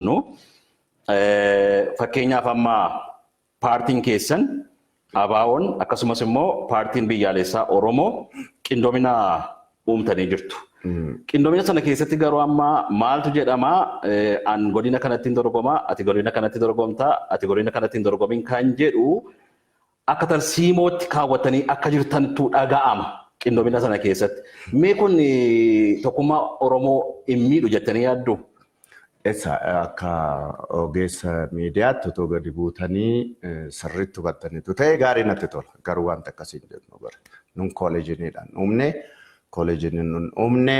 Nu fakkeenyaaf amma paartiin keessan ABO'n akkasumas immoo paartiin biyyaalessaa Oromoo qindoomina uumtanii jirtu. Qindoomina sana keessatti garuu amma maaltu jedhama? An godina kanatti hin dorgomaa, ati godina kanatti dorgomtaa, ati godina kanatti hin dorgomin kan jedhu akka tarsiimootti kaawwatanii akka jirtantu dhaga'ama qindoomina sana keessatti. Mee kun tokkummaa Oromoo hin miidhu jettanii yaaddu? Essa akka ogeessa miidiyaatti otoo gadi buutanii sirriitti hubattaniitu ta'e gaarii natti tola. Garuu wanta akkasii hin jennu bara. Nun coalitioniidhaan uumne, coalitionii nun uumne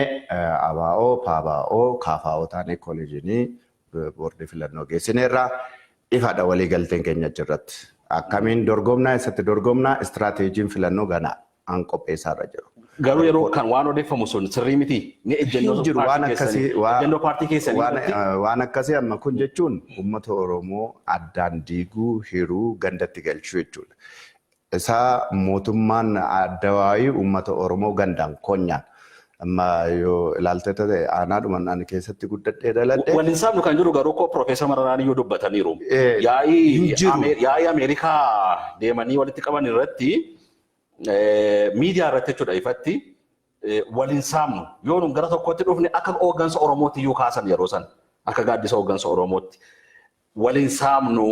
ABO, PABO, KFO taanee coalitionii boordii filannoo geessineerra. Ifadha walii galteen keenya achirratti. Akkamiin dorgomnaa, eessatti dorgomnaa, istiraateejiin filannoo ganaa an qopheessaarra jiru. Garuu yeroo kan waan odeeffamu sun sirrii miti. Ni ejjennoo Hin jiru waan akkasii ejjennoo paartii keessanii irratti waan akkasii amma kun jechuun uummata Oromoo addaan diiguu, hiruu, gandatti galchuu jechuudha. Isaa mootummaan addawaayii uummata Oromoo gandaan konyaan amma yoo ilaalte ta'e aanaadhuma ani keessatti guddadhee dhaladhe. Waliin saamnu kan jiru garuu koo Piroofeesar Mararaan iyyuu dubbataniiru. Hin jiru. Yaa'ii Ameerikaa deemanii walitti qaban irratti, miidiyaa irratti jechuudha, ifatti waliin saamnu yoo nun gara tokkotti dhufne akka hooggansa Oromootti iyyuu kaasan yeroo sana, akka gaaddisa hooggansa Oromootti waliin saamnu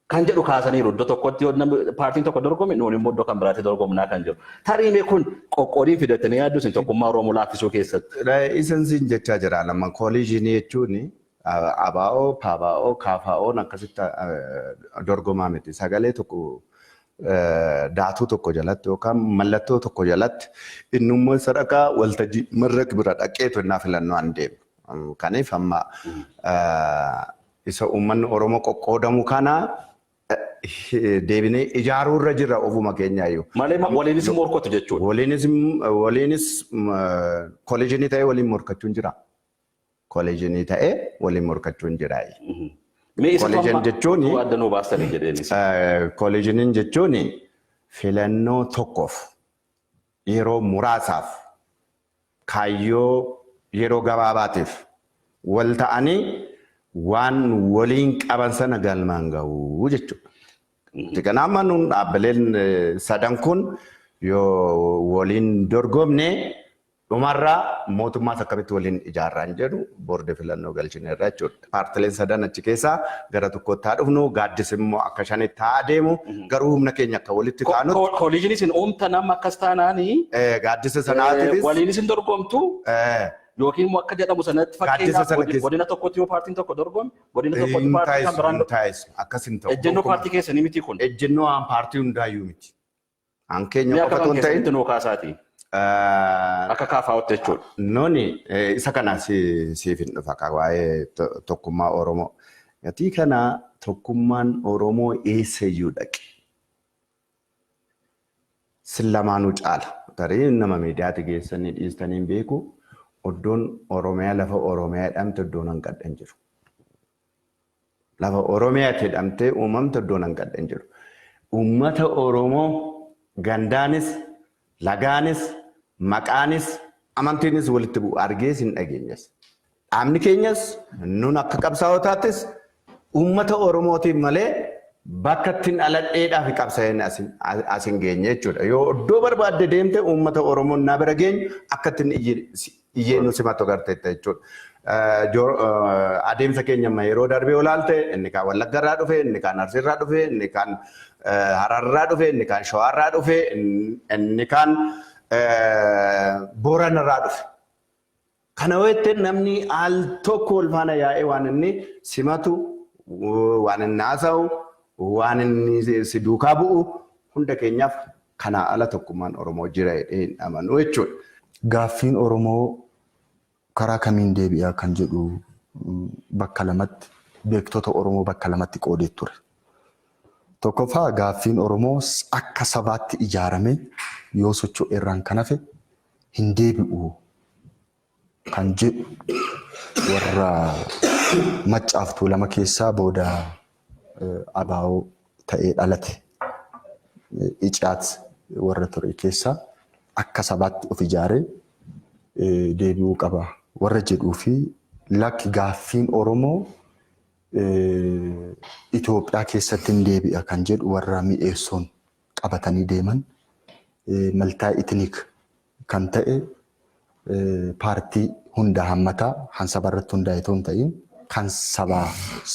kan jedhu kaasaniiru. Iddoo tokkotti yoo namni paartiin tokko dorgome, nuun immoo iddoo kan biraatti dorgomnaa kan jedhu. Tarii mee kun qoqqoodiin fidatanii yaaddu isin tokkummaa Oromoo laaffisuu keessatti? Isin siin jechaa jira nama coalitionii jechuun ABO, PABO, KFO'n akkasitti dorgomaa miti. Sagalee tokko daatuu tokko jalatti yookaan mallattoo tokko jalatti inni immoo sadarkaa waltajjii madraka bira dhaqeetu innaa filannoo an deemu. Kaniif amma isa uummanni Oromoo qoqqoodamu kana deebinee ijaaruu irra jirra ofuma keenyaayyuu. Malee waliinis morkatu jechuudha. Waliinis coalitionii ta'ee waliin morkachuun jira. Coalitionii ta'ee waliin morkachuun jira. Mee isa Coalition jechuun adda nuu baastanii jedheenis. Coalitioniin jechuun filannoo tokkoof yeroo muraasaaf kaayyoo yeroo gabaabaatiif wal ta'anii waan waliin qaban sana galmaan gahuu jechuudha. Kanaaf amma nuun dhaabbileen sadan kun yoo waliin dorgomne dhumarraa mootummaas akkamitti waliin ijaarraan jedhu boordii filannoo galchineerra jechuudha. Paartileen sadan achi keessaa gara tokkotti haa dhufnu, gaaddis immoo akka shanitti haa adeemu, garuu humna keenya akka walitti taanutti. Coalitionii isin uumtan amma akkas taanaanii Gaaddisa sanaatiifis. Waliin isin dorgomtu yookiin immoo akka jedhamu sanatti Gaaddisa fakkeenyaaf sana keessa. Godina tokkotti yoo paartiin tokko dorgome, godina tokkotti Hin paartiin kan taa'isu, biraan hin taa'isu, akkas hin ta'u. Ejjennoo paartii keessanii miti kun. Ejjennoo waan paartii hundaayyuu miti. An keenya Mee qofa akka otoo kan hin ta'in. keessanitti nuu kaasaati. Akka kaafaa'utti jechuudha. Noni isa kana siif hin dhufa ka waa'ee tokkummaa Oromoo. Gatii kana tokkummaan Oromoo eessayyuu dhaqe. Sin lamaanuu caala. Tarii nama miidiyaatti geessanii dhiistanii hin beeku. Iddoon Oromiyaa lafa Oromiyaa jedhamte iddoon hanqadhe hin jiru. Lafa Oromiyaatti jedhamtee uumamte iddoon hanqadhe hin jiru. Uummata Oromoo gandaanis, lagaanis, maqaanis, amantiinis walitti bu'u argees hin dhageenyes. Dhaabni keenyas nun akka qabsaa'otaattis uummata Oromootiin malee bakka ittiin dhaladheedhaaf qabsaa'een as hin geenye jechuudha. Yoo iddoo barbaadde deemte uummata Oromoo naa bira geenyu akka ittiin iyyee nu simatu agarteetta jechuudha. Adeemsa keenya amma yeroo darbee olaalte inni kaan Wallaggarraa dhufe, inni kaan Arsiirraa dhufe, inni kaan Hararraa dhufe, inni kaan Shawaarraa dhufe, inni kaan Booranarraa dhufe. Kana yoo jette namni al tokko wal faana yaa'ee waan inni simatu, waan inni haasa'u, waan inni si duukaa bu'u hunda keenyaaf kanaa ala tokkummaan Oromoo jira jedhee hin amanu jechuudha. Gaaffiin Oromoo karaa kamiin deebi'a kan jedhu bakka lamatti beektota Oromoo bakka lamatti qoodee ture. Tokkoffaa, gaaffiin Oromoo akka sabaatti ijaarame yoo socho'e irraan kan hafe hin deebi'u kan jedhu warra Maccaaf Tuulama keessaa booda ABO ta'ee dhalate. Icaat warra ture keessaa akka sabaatti of ijaaree deebi'uu qaba warra jedhuu fi lakki gaaffiin Oromoo Itoophiyaa keessatti hin deebi'a kan jedhu warra mi'eessoon qabatanii deeman, multi ethnic kan ta'e, paartii hunda hammataa, kan saba irratti hundaa'e otoo hin ta'in kan sabaa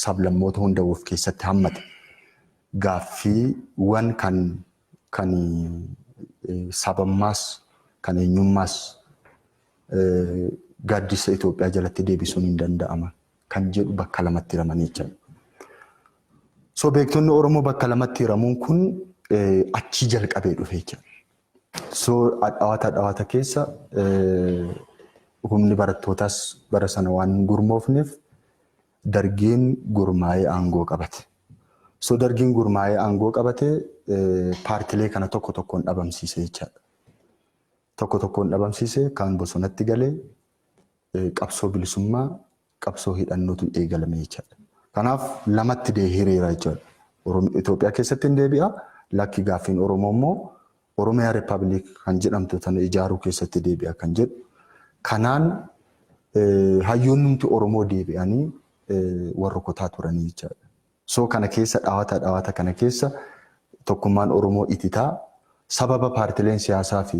sablammoota hunda of keessatti hammate, gaaffiiwwan kan sabammaas kan eenyummaas gaaddisa Itoophiyaa jalatti deebisuun hin danda'ama kan jedhu bakka lamatti hiramanii jechuudha. So beektonni Oromoo bakka lamatti hiramuun kun achii jalqabee dhufe jechuudha. So dhawaata dhawaata keessa humni barattootaas bara sana waan hin gurmoofneef dargiin gurmaa'ee aangoo qabate. So dargiin gurmaa'ee aangoo qabate, paartilee kana tokko tokkoon dhabamsiise jechaadha. Tokko tokkoon dhabamsiise, kaan bosonatti galee, qabsoo bilisummaa, qabsoo hidhannootu eegalame jechaadha. Kanaaf lamatti hiriira jechaadha. Itoophiyaa keessatti hin deebi'a. Lakki, gaaffiin Oromoo immoo Oromiyaa Republic kan jedhamtu tana ijaaruu keessatti deebi'a kan jedhu. Kanaan hayyoonni Oromoo deebi'anii warra kutaa turanii jechaadha. So kana keessa dhaawata dhaawata kana keessa tokkummaan Oromoo ititaa, sababa paartileen siyaasaa fi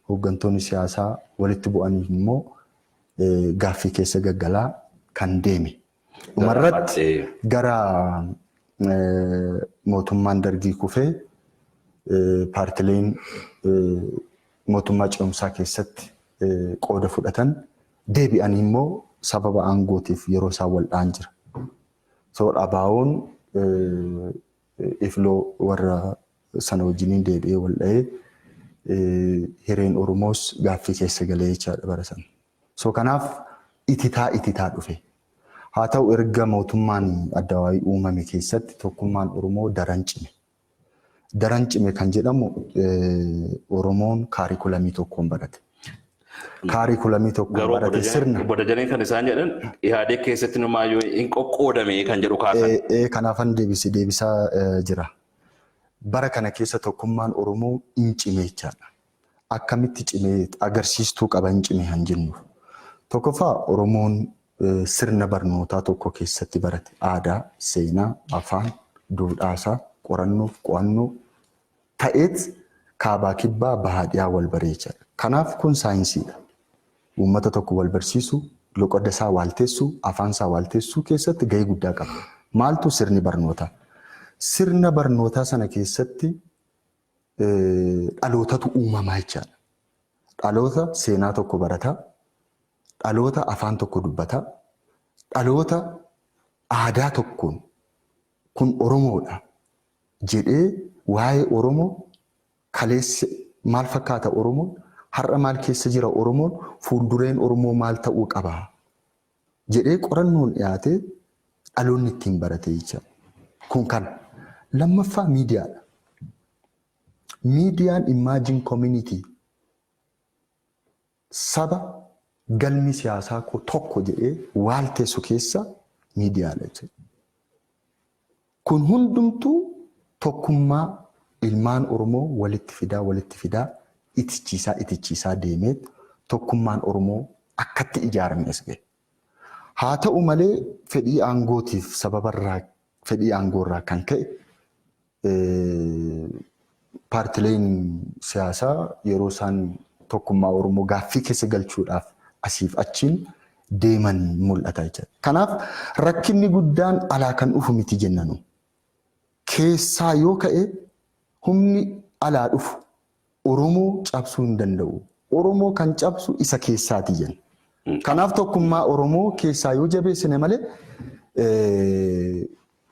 hooggantoonni siyaasaa walitti bu'aniif immoo gaaffii keessa gaggalaa kan deeme. Dhumarratti gara mootummaan dargii kufee, paartileen mootummaa ce'umsaa keessatti qooda fudhatan deebi'anii immoo sababa aangootiif yeroo isaan wal dha'an jira. So ABO'n ifloo warra sana wajjiniin deebi'ee wal dha'ee, hireen Oromoos gaaffii keessa galee jechaadha bara sana. So kanaaf ititaa ititaa dhufe. Haa ta'u, erga mootummaan addawaayii uumame keessatti tokkummaan Oromoo daran cime. Daran cime kan jedhamu, Oromoon kaarikulamii tokkoon barate. Kaarikulamii tokkoon barate sirna. Obbo Dajaneen kan isaan jedhan Ihaadeg keessatti numaayyuu hin qoqqoodame kan jedhu kaasan. Kanaafan deebisaa jira. Bara kana keessa tokkummaan Oromoo hin cime jechaadha. Akkamitti cimee agarsiistuu qaba hin cime han jennuuf? Tokkoffaa, Oromoon sirna barnootaa tokko keessatti barate. Aadaa, seenaa, afaan, duudhaasaa qorannoof qo'annoo ta'eet kaabaa kibbaa, bahaa dhiyaa wal baree jechaadha. Kanaaf kun saayinsiidha. Uummata tokko wal barsiisuu, loqoda isaa waalteessuu, afaan isaa waalteessuu keessatti gahee guddaa qaba. Maaltu? Sirni barnootaa. Sirna barnootaa sana keessatti dhalootatu uumamaa jechaadha. Dhaloota seenaa tokko barataa, dhaloota afaan tokko dubbataa, dhaloota aadaa tokkoon kun Oromoodha jedhee, waa'ee Oromoo kaleessa maal fakkaata Oromoon, har'a maal keessa jira Oromoon, fuuldureen Oromoo maal ta'uu qaba jedhee qorannoon dhiyaatee dhaloonni ittiin barate jechaadha. Kun kana. Lammaffaa, miidiyaadha. Miidiyaan imagine community, saba galmi siyaasaa koo tokko jedhee waalteessu keessa miidiyaadha jechuudha. Kun hundumtuu tokkummaa ilmaan Oromoo walitti fidaa, walitti fidaa, itichiisaa itichiisaa deemee tokkummaan Oromoo akkatti ijaarame as gahe. Haa ta'u malee, fedhii aangootiif sababarraa, fedhii aangoorraa kan ka'e, paartileen siyaasaa yeroo isaan tokkummaa Oromoo gaaffii keessa galchuudhaaf asiif achiin deeman mul'ata jechuudha. Kanaaf rakkinni guddaan alaa kan dhufu miti jennanu. Keessaa yoo ka'e, humni alaa dhufu Oromoo cabsuu hin danda'u. Oromoo kan cabsu isa keessaati jenna. Kanaaf tokkummaa Oromoo keessaa yoo jabeessine malee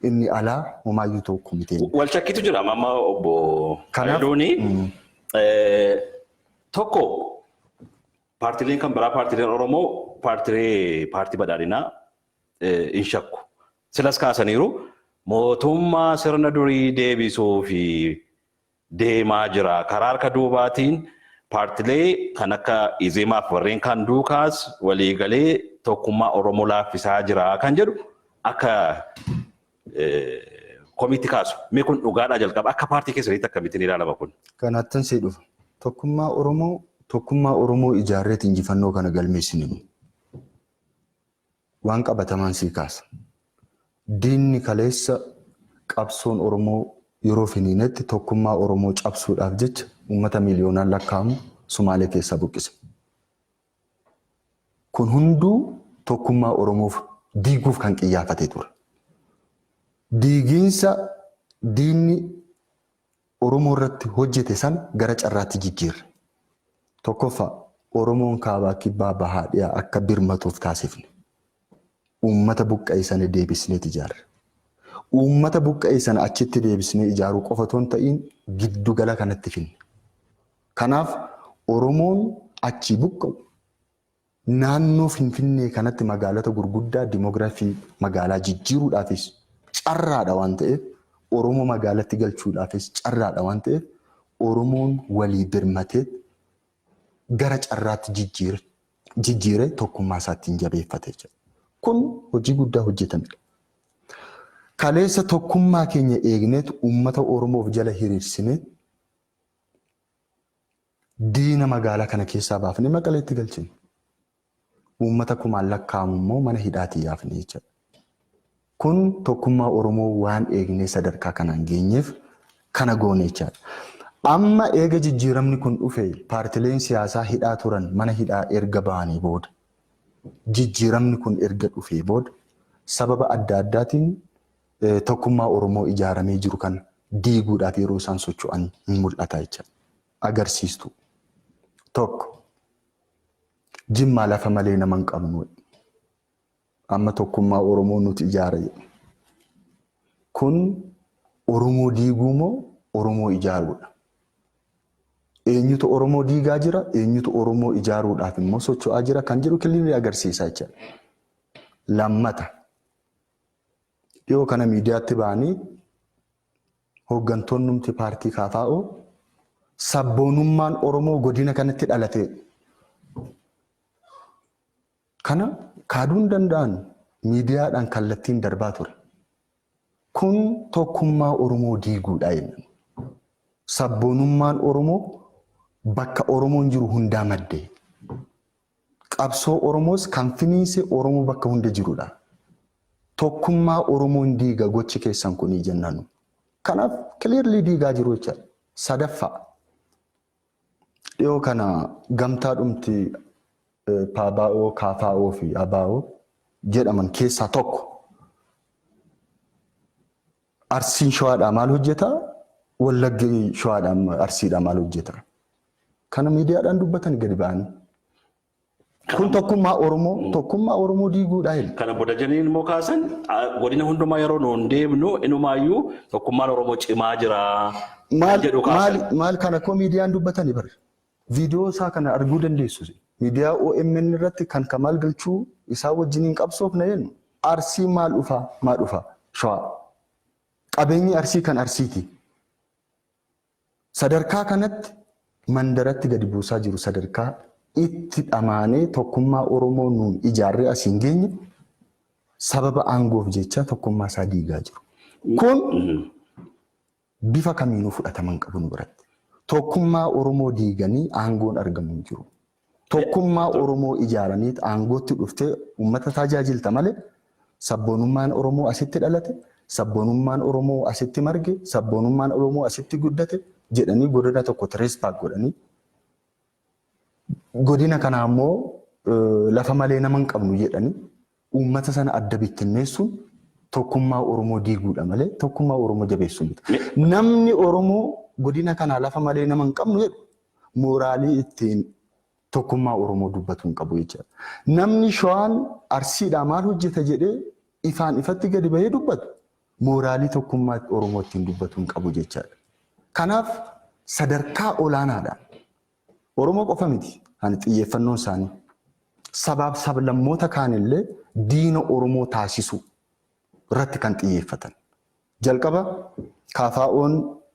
inni alaa homaayyuu tokko miti. Wal shakkitu jira amma, obbo Hayiluuni. Tokko, paartileen kan biraa, paartileen Oromoo, paartilee paartii badhaadhinaa hin shakku. Silas kaasaniiru, mootummaa sirna durii deebisuu fi deemaa jira. Karaa harka duubaatiin paartilee kan akka Izeemaaf warreen kaan duukaas waliigalee tokkummaa Oromoo laaffisaa jira kan jedhu akka komiitti kaasu. Mee kun dhugaadhaa jalqaba akka paartii keessaniitti akkamittiin ilaalama kun? Kanaattan sii dhufa. Tokkummaa Oromoo ijaarreet injifannoo kana galmeessine. Waan qabatamaan sii kaasa. Diinni kaleessa qabsoon Oromoo yeroo finiinetti tokkummaa Oromoo cabsuudhaaf jecha uummata miiliyoonaan lakkaa'amu Sumaalee keessaa buqqise. Kun hunduu tokkummaa Oromoof diiguuf kan qiyyaafatee ture. Diigiinsa diinni Oromoo irratti hojjete sana gara carraatti jijjiirre. Tokkoffaa, Oromoon kaabaa, kibbaa, bahaa, dhiyaa akka birmatuuf taasifne. Uummata buqqa'e sana deebisneet ijaarre. Uummata buqqa'e sana achitti deebisnee ijaaruu qofa otoo hin ta'iin giddugala kanatti finne. Kanaaf Oromoon achii buqqa'u naannoo Finfinnee kanatti magaalota gurguddaa dimoogiraafii magaalaa jijjiiruudhaafis carraadha waan ta'eef, Oromoo magaalatti galchuudhaafis carraadha waan ta'eef, Oromoon walii birmatee gara carraatti jijjiiree tokkummaa isaa ittiin jabeeffate jechuudha. Kun hojii guddaa hojjetamedha. Kaleessa tokkummaa keenya eegneetu uummata Oromoof jala hiriirsinee diina magaalaa kana keessaa baafnee Maqaleetti galchine. Uummata kumaan lakkaa'amu immoo mana hidhaatii yaafne jechuudha. Kun tokkummaa Oromoo waan eegnee sadarkaa kanaan geenyeef kana goone jechaadha. Amma eega jijjiiramni kun dhufe, paartileen siyaasaa hidhaa turan mana hidhaa erga ba'anii booda, jijjiiramni kun erga dhufee booda, sababa adda addaatiin tokkummaa Oromoo ijaaramee jiru kana diiguudhaaf yeroo isaan socho'an hin mul'ata jechaadha. Agarsiistuu. Tokko, Jimmaa lafa malee nama hin qabnu. Amma tokkummaa Oromoo nuti ijaara jedhu. Kun Oromoo diiguu moo Oromoo ijaaruudha? Eenyutu Oromoo diigaa jira? Eenyutu Oromoo ijaaruudhaaf immoo socho'aa jira kan jedhu clearly agarsiisa jechuudha. Lammata, dhiyoo kana miidiyaatti ba'anii hooggantoonnumti paartii KFO sabboonummaan Oromoo godina kanatti dhalate. Kana kaaduu hin danda'an, miidiyaadhaan kallattiin darbaa ture. Kun tokkummaa Oromoo diiguudha jenna. Sabboonummaan Oromoo bakka Oromoon jiru hundaa madde. Qabsoo Oromoos kan finiinse Oromoo bakka hunda jirudha. Tokkummaa Oromoon diiga gochi keessan kunii jennanu. Kanaaf clearly diigaa jiru jechaadha. Sadaffaa, dhiyoo kana gamtaa dhumti PABO, KFO fi ABO jedhaman keessaa tokko Arsiin Shawaadhaa maal hojjeta? Wallaggi Shawaadhaa Arsiidhaa maal hojjeta? Kana miidiyaadhaan dubbatan gadi ba'anii. Kun tokkummaa Oromoo diiguudhaa jedhu. Kana booda janiin immoo kaasan godina hundumaa yeroo nuun deemnu inumaayyuu tokkummaan Oromoo cimaa jira Maal jedhu kaasan. Maal kana koo miidiyaan dubbatanii bara. Viidiyoo isaa kana arguu dandeessu. Miidiyaa OMN irratti kan Kamaal Galchuu isaa wajjiniin qabsoofna jennu. Arsii maal dhufaa? Maal dhufaa? Shawaa. Qabeenyi Arsii kan Arsiiti. Sadarkaa kanatti mandaratti gadi buusaa jiru, sadarkaa itti dhamaanee tokkummaa Oromoo nuun ijaarree asiin geenye sababa aangoof jecha tokkummaa isaa diigaa jiru. Kun bifa kamiinuu fudhatama hin qabu nu biratti. Tokkummaa Oromoo diiganii aangoon argamu hin jiru. Tokkummaa Oromoo ijaaranii aangootti dhuftee uummata tajaajilta malee sabboonummaan Oromoo asitti dhalate, sabboonummaan Oromoo asitti marge, sabboonummaan Oromoo asitti guddate jedhanii godina tokko trespass godhanii godina kana ammoo lafa malee nama hin qabnu jedhanii uummata sana adda bittinneessuun tokkummaa Oromoo diiguudha malee tokkummaa Oromoo jabeessuu miti. Namni Oromoo godina kanaa lafa malee nama hin qabnu jedhu mooraalii ittiin tokkummaa Oromoo dubbatu hin qabu jechuudha. Namni Shawaan Arsiidhaa maal hojjeta jedhee ifaan ifatti gadi bahee dubbatu mooraalii tokkummaa Oromoo ittiin dubbatu hin qabu jechaadha. Kanaaf sadarkaa olaanaadhaan Oromoo qofa miti ani xiyyeeffannoon isaanii. Sabaaf sablammoota kaanillee diina Oromoo taasisuu irratti kan xiyyeeffatan. Jalqaba KFO'n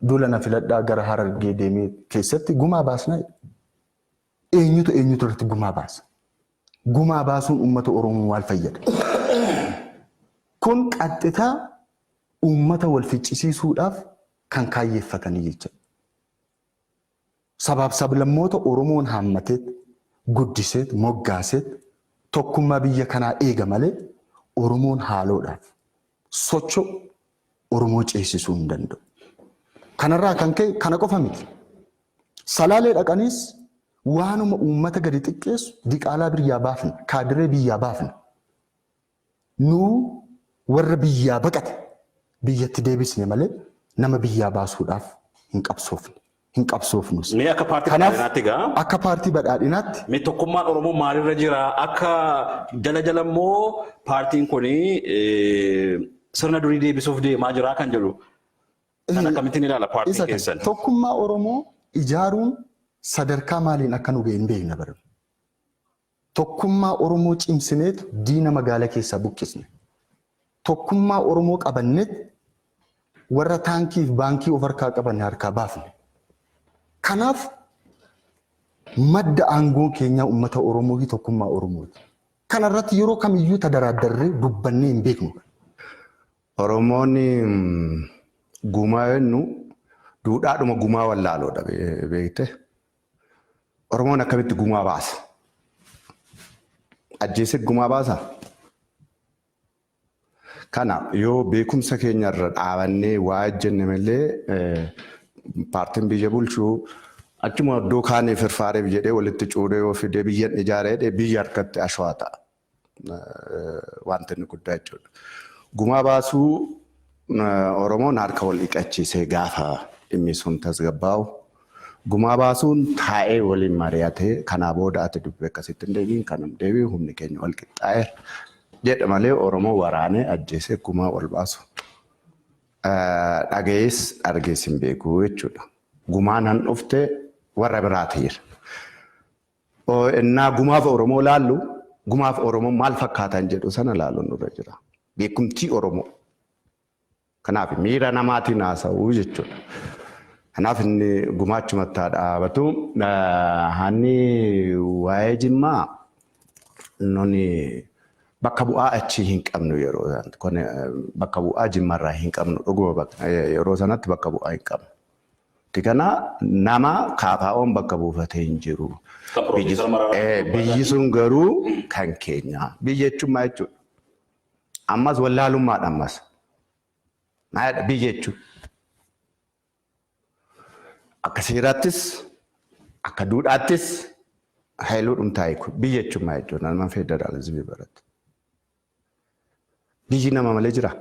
duula na filadhaa gara Harargee deemee keessatti gumaa baasnaa jedha. Eenyutu eenyutu irratti gumaa baasa? Gumaa baasuun uummata Oromoo maal fayyada? Kun qaxxitaa uummata wal ficcisiisuudhaaf kan kaayyeeffatanii jechuudha. Sabaaf sablammoota Oromoon haammateet, guddiseet, moggaaseet tokkummaa biyya kanaa eega malee Oromoon haaloodhaaf socho'u Oromoo ceesisuu hin danda'u. Kanarraa kan ka'e kana qofa miti. Salaalee dhaqaniis waanuma uummata gadi xiqqeessu diqaalaa biyyaa baafna, kaadiree biyyaa baafna. Nuu warra biyyaa baqate biyyatti deebisne malee nama biyyaa baasuudhaaf hin qabsoofne. Hin qabsoofnus. Mee akka paartii Kanaaf badhaadhinaatti egaa akka paartii badhaadhinaatti mee tokkummaan Oromoo maalirra jira? Akka jala jala immoo paartiin kun sirna durii deebisuuf deemaa jira kan jedhu. Kan akkamittiin ilaala paartiin isa kana keessan? Tokkummaa Oromoo ijaaruun sadarkaa maaliin akka nu ga'e hin beekna bara. Tokkummaa Oromoo cimsineetu diina magaalaa keessaa buqqisne. Tokkummaa Oromoo qabanneet warra taankii fi baankii of harkaa qaban harkaa baafne. Kanaaf madda aangoo keenyaa uummata Oromoo fi tokkummaa Oromooti. Kanarratti yeroo kamiyyuu tadaraaddarree dubbannee hin beeknu. Oromoon gumaa jennu duudhaadhuma gumaa wallaaloodha beekte. Oromoon akkamitti gumaa baasa? Ajjeesee gumaa baasa? Kana yoo beekumsa keenya irra dhaabannee waa jenne malee, paartiin biyya bulchuu achuma iddoo kaanii firfaareef jedhee walitti cuudhee yoo fidee biyya ijaaree jedhee biyya harkatti ashwaa ta'a. Wanti inni guddaa jechuudha. Gumaa baasuu Oromoon harka wal dhiqachiisee gaafa dhimmi sun tasgabbaa'u, gumaa baasuun taa'ee waliin mari'atee, kanaa booda ati dubbii akkasitti hin deebiin, kanam deebiin, humni keenya wal qixxaa'eera jedha malee Oromoo waraanee ajjeesee gumaa wal baasu dhagayees argees hin beeku jechuudha. Gumaan han dhufte warra biraati jira. Innaa gumaaf Oromoo laallu, gumaaf Oromoo maal fakkaatan jedhu sana laaluun nurra jira. Beekumtii Oromoo. Kanaaf miira namaatiin haasa'uu jechuudha. Kanaaf inni gumaachumatti haa dhaabatu. Hanni waa'ee Jimmaa nuni bakka bu'aa achii hin qabnu yeroo sanatti. Kun bakka bu'aa Jimmarraa hin qabnu, dhuguma yeroo sanatti bakka bu'aa hin qabnu. Kana nama KFO'n bakka buufatee hin jiru. Kan Piroofeesar Mararaa Biyyi sun garuu kan keenya. Biyya jechuun maal jechuudha? Ammas wallaalummaadha ammas. Maalidha biyya jechuun? Akka seeraattis, akka duudhaattis haayiluu dhumtaa hiiku. Biyya jechuun maal jechuudha? Nama federaalizimii barate. Biyyi nama malee jira.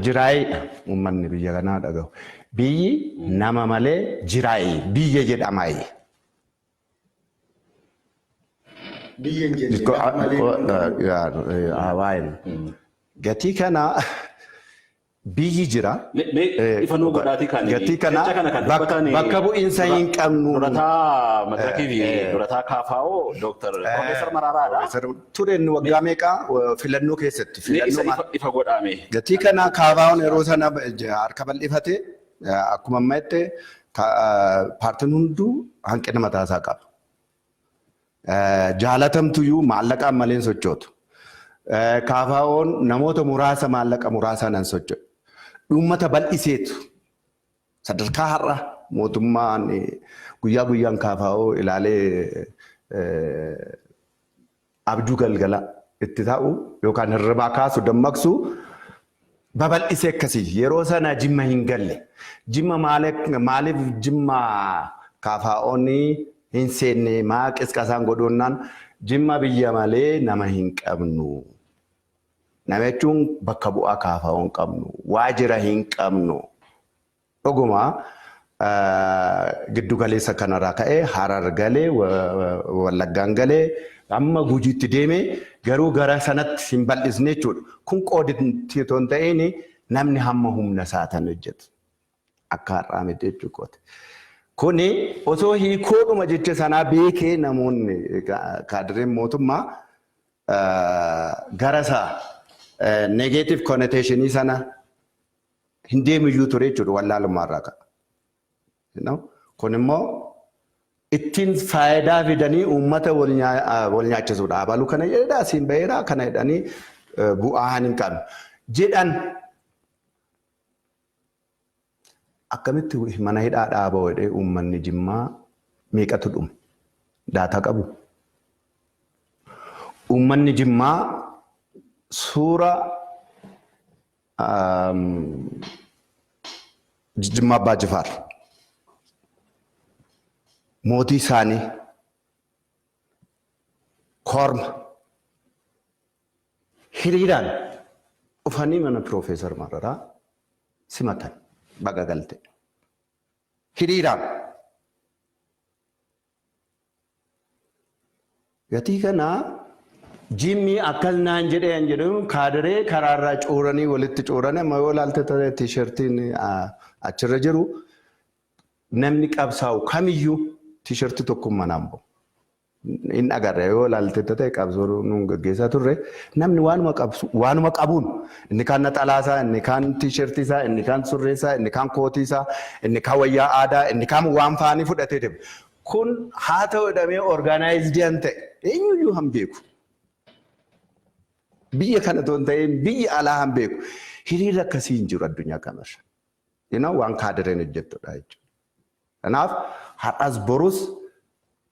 Jiraayidha uummanni biyya kanaa dhagahu. Biyyi nama malee jiraayi, biyya jedhamaayi. Biyya hin jenne lafa malee. Waa'een gatii kana biyyi jira. Mee ifa nuu godhaatii kan Gatii kana jecha kana kan dubbatan bakka bu'iinsa hin qabnu. Durataa madirakii fi durataa KFO Dooktar Piroofeesar Mararaadha. Ture inni waggaa meeqaa filannoo keessatti. Mee isa Filannoo ifa godhaame. Gatii kana KFO'n yeroo sana harka bal'ifate, akkuma amma jette paartiin hunduu hanqina mataa isaa qaba. Jaalatamtuyyuu maallaqaan malee hin sochootu. KFO'n namoota muraasa maallaqa muraasaan hin socho'u. Uummata bal'iseetu sadarkaa har'a mootummaan guyyaa guyyaan KFO ilaalee abjuu galgala itti ta'u yookaan hirribaa kaasu dammaqsu babal'isee akkasii yeroo sana Jimma hin galle. Jimma maaliif Jimma KFO'n hin seenne, maa qisqasaan godhunnaan, Jimma biyya malee nama hin qabnu. Nama jechuun bakka bu'aa KFO hin qabnu. Waajjira hin qabnu. Dhuguma giddu galeessa kanarraa ka'ee Harar galee, Wallaggaan galee, amma Gujiitti deemee, garuu gara sanatti hin bal'isne jechuudha. Kun qoodinti otoo hin ta'in namni hamma humna isaatiin hojjetu. Akka har'aa miti jechuudha. Kuni osoo hiikoodhuma jecha sanaa beekee namoonni kaadireen mootummaa gara isaa negative connotation sana hin deemiyyuu ture jechuudha, wallaalummaa irraa ka'a. Kun immoo ittiin faayidaa fidanii uummata wal nyaachisuudha. Abaluu kana jedhaa siin baheeraa kana jedhanii bu'aa hin qabne jedhan. Akkamitti mana hidhaa dhaaba jedhee uummanni Jimmaa meeqatu dhume? Daataa qabu. Uummanni Jimmaa suura Jimma Abbaa Jifaar mootii isaanii korma hiriiraan dhufanii mana Piroofeesar Mararaa simatan, baga galte. Hiriiraan. Gatii kanaa Jimmi akkas naan jedhee an jedhu kaadiree karaarraa cooranii walitti cooranii, amma yoo ilaalte ta'e T-shirtiin achirra jiru, namni qabsaa'u kamiyyuu T-shirtii tokko manaan bahu. Hin agarre yoo ilaalte ta'e, qabsoo nuun gaggeessaa turre namni waanuma qabsu waanuma qabuun, inni kaan naxalaasaa, inni kaan T-shirtii isaa, inni kaan surree isaa, inni kaan kootii isaa, inni kaan wayyaa aadaa, inni kaan waan faanii fudhatee deema. Kun haa ta'u jedhamee organized an ta'e eenyuyyuu han beeku. Biyya kana otoo hin ta'in biyya alaa han beeku. Hiriirri akkasii hin jiru addunyaa kanarra. Waan kaadireen hojjettudha jechuudha. Kanaaf har'as borus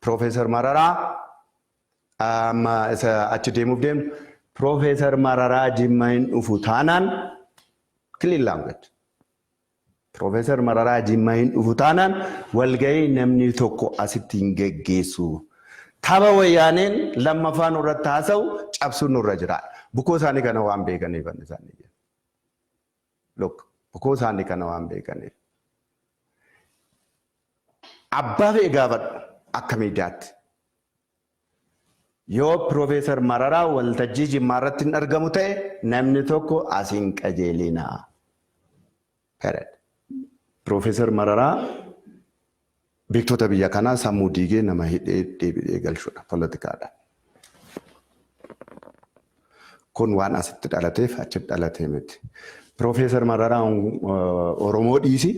Piroofeesar Mararaa amma isa achi deemuuf deemnu, Piroofeesar Mararaa Jimma hin dhufu taanaan, clean language. Piroofeesar Mararaa Jimma hin dhufu taanaan walgahii namni tokko asitti hin geggeessu. Tapha wayyaaneen lammaffaa nurratti haasa'u cabsuun nurra jira. Bukoo isaanii kana waan beekaniif isaanii. Look, bukoo isaanii kana waan beekaniif. Abbaa fe'e gaafadhu akka miidiyaatti. Yoo Piroofeesar Mararaa waltajjii Jimmaa irratti hin argamu ta'e, namni tokko asiin qajeelinaa. Piroofeesar Mararaa beektota biyya kanaa sammuu diigee nama hidhee deebi'ee galchudha poolitikaadhaan. Kun waan asitti dhalateef achitti dhalatee miti. Piroofeesar Mararaa Oromoo dhiisi,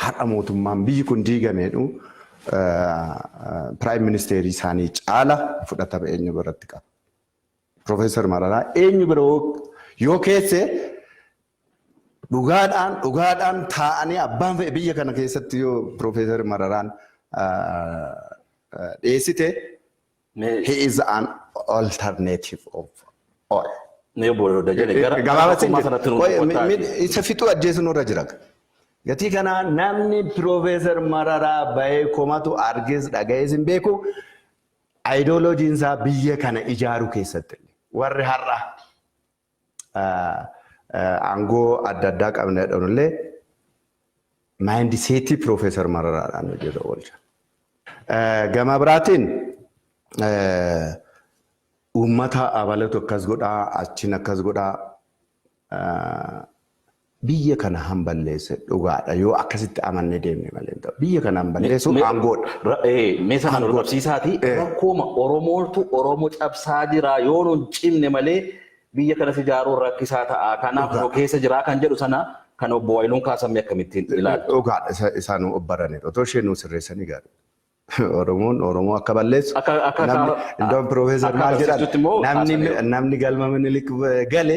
har'a mootummaan biyyi kun diigameedhu prime ministerii isaanii caala fudhatama eenyu biratti qaba? Piroofeesar Mararaa eenyu bira yoo keesse, dhugaadhaan dhugaadhaan taa'anii abbaan fe'e biyya kana keessatti yoo Piroofeesar Mararaan dhiyeessite, he is an alternative of all. Mee obbo Dajane, gara Gabaabatti tokkummaa sanatti nu qottaati. Isa fixuu ajjeesu nurra jira. Gatii kanaa namni Piroofeesar Mararaa bahee komatu argees dhagayees hin beeku. Ayidooloojiin isaa biyya kana ijaaruu keessatti warri har'a aangoo adda addaa qabna jedhanullee mindsetii Piroofeesar Mararaadhaan hojiirra oolcha. Gama biraatiin uummata abalatu akkas godhaa, achiin akkas godhaa, biyya kana han balleesse dhugaadha yoo akkasitti amannee deemne malee hin ta'u. Biyya kana han balleessu aangoodha. Mee sana nu qabsiisaati. Rakkooma Oromootu Oromoo cabsaa jira, yoo nun cimne malee biyya kanas ijaaruun rakkisaa ta'a. Kanaaf nu keessa jira kan jedhu sana kan obbo Wayiluun kaasamee akkamittiin ilaaltu? Dhugaadha, isaan obbaraniiru. Otoo ishee nu sirreessanii gaarii. Oromoon Oromoo akka balleessu. Akka Iddoo Piroofeesar akka maal jedhan, agarsiistutti immoo namni kaasaniiru. Namni galma Minilik gale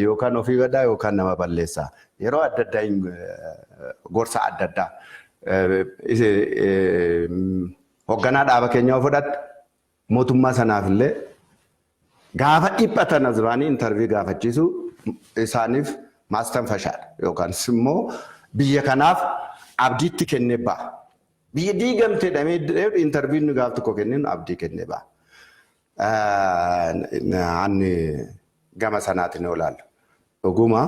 yookaan ofii badaa yookaan nama balleessa. Yeroo adda addaa gorsa adda addaa hoogganaa dhaaba keenyaa yoo fudhatte, mootummaa sanaaf illee gaafa dhiphatan as ba'anii interview gaafachiisu isaaniif maastanfashaadha yookaan immoo biyya kanaaf abdiitti kennee ba'a. Biyya diigamte dhamee interview nu gaaf tokko kenninu abdii kennee ba'a. Anni gama sanaatiin yoo ilaallu, dhuguma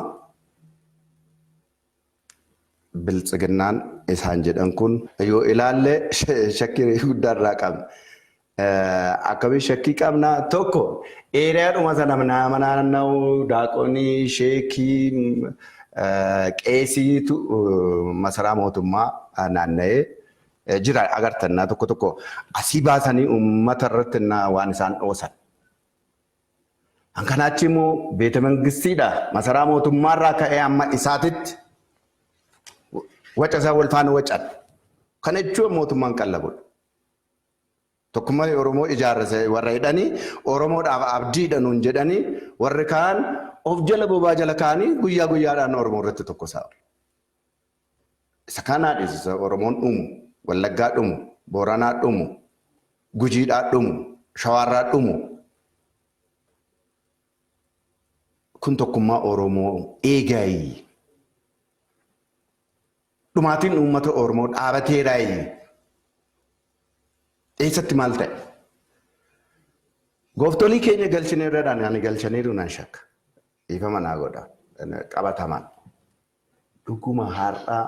biltsiginnaan isaan jedhan kun yoo ilaalle shakkii guddaa irraa qabna. Akkamiin shakkii qabna? Tokko, areadhuma sana nama naanna'u daaqonii, sheekii, qeesiitu masaraa mootummaa naanna'ee jira agartannaa, tokko tokko asii baasanii uummata irratti waan isaan dhoosan. Kanaachi immoo beeta mangistiidha, masaraa mootummaarraa ka'ee amma isaatitti waca isaa wal faana wacan. Kana jechuun mootummaan qallabudha. Tokkummaa Oromoo ijaarrase warra jedhanii, Oromoodhaaf abdiidha nuun jedhanii, warri kaan of jala bobaa jala kaanii guyyaa guyyaadhaan Oromoo irratti tokko isaa. Isa kanaa dhiisisa, Oromoon dhumu, Wallaggaa dhumu, Booranaa dhumu, Gujiidhaa dhumu, Shawaarraa dhumu. Kun tokkummaa Oromoo eegaayi. Dhumaatiin uummata Oromoo dhaabateeraayi. Eessatti maal ta'e? Gooftolii keenya galchineerradhaan ani galchaniiru nan shakka. Dhiifama naa godha. Qabatamaan. Dhuguma har'a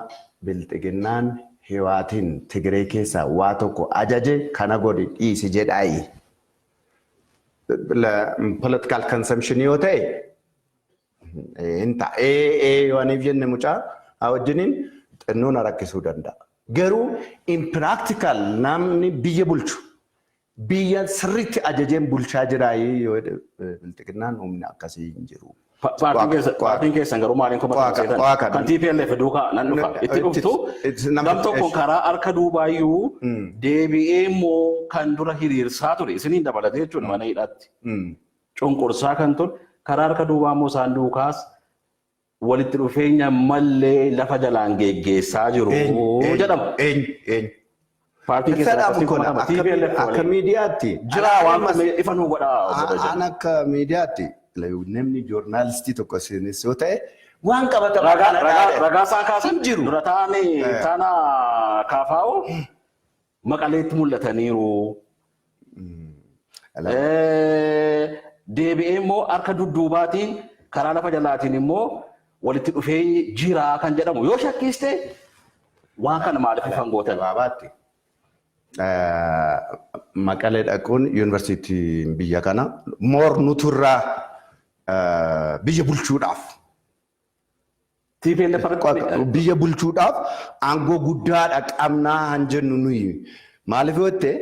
Bilxiginnaan Hiwaatiin Tigiree keessaa waa tokko ajaje kana godhi dhiisi jedhaayi. Political consumption yoo ta'e hin ta'a. Ee yoo aniif jenne mucaa wajjiniin xinnoo na rakkisuu danda'a. Garuu in practical namni biyya bulchu biyya sirriitti ajajeen bulchaa jiraayii yoo Bilxiginnaan humni akkasii hin jiru. Paartiin keessan garuu maaliin komatan? Kan TPLF duukaa nan dhufa. Itti dhuftu gam tokko karaa harka duubaayyuu deebi'ee immoo kan dura hiriirsaa ture isiniin dabalatee jechuudha mana hidhaatti. Cunqursaa kan ture karaa harka duubaa immoo isaan duukaas walitti dhufeenya mallee lafa jalaan geggeessaa jiru jedhama. Eenyu? Paartiin keessan akkasiin komatama. TPLF Akka miidiyaatti. Jira waan ifa nuu godhaa. An akka miidiyaatti namni joornaalistii tokko isinis yoo ta'e waan qabatamaa kana Ragaa isaan kaasan jiru. Dura taa'anii taana KFO Maqaleetti mul'ataniiru. Deebi'ee immoo harka dudduubaatiin karaa lafa jalaatiin immoo walitti dhufeenyi jira kan jedhamu yoo shakkiiste waan kana maaliif ifan gootan? Gabaabaatti. Maqalee dhaquun yuunivarsiitiin biyya kana moor nuturraa biyya bulchuudhaaf. TPLF irratti Biyya bulchuudhaaf aangoo guddaadha qabnaa han jennu nuyi. Maaliif yoo ta'e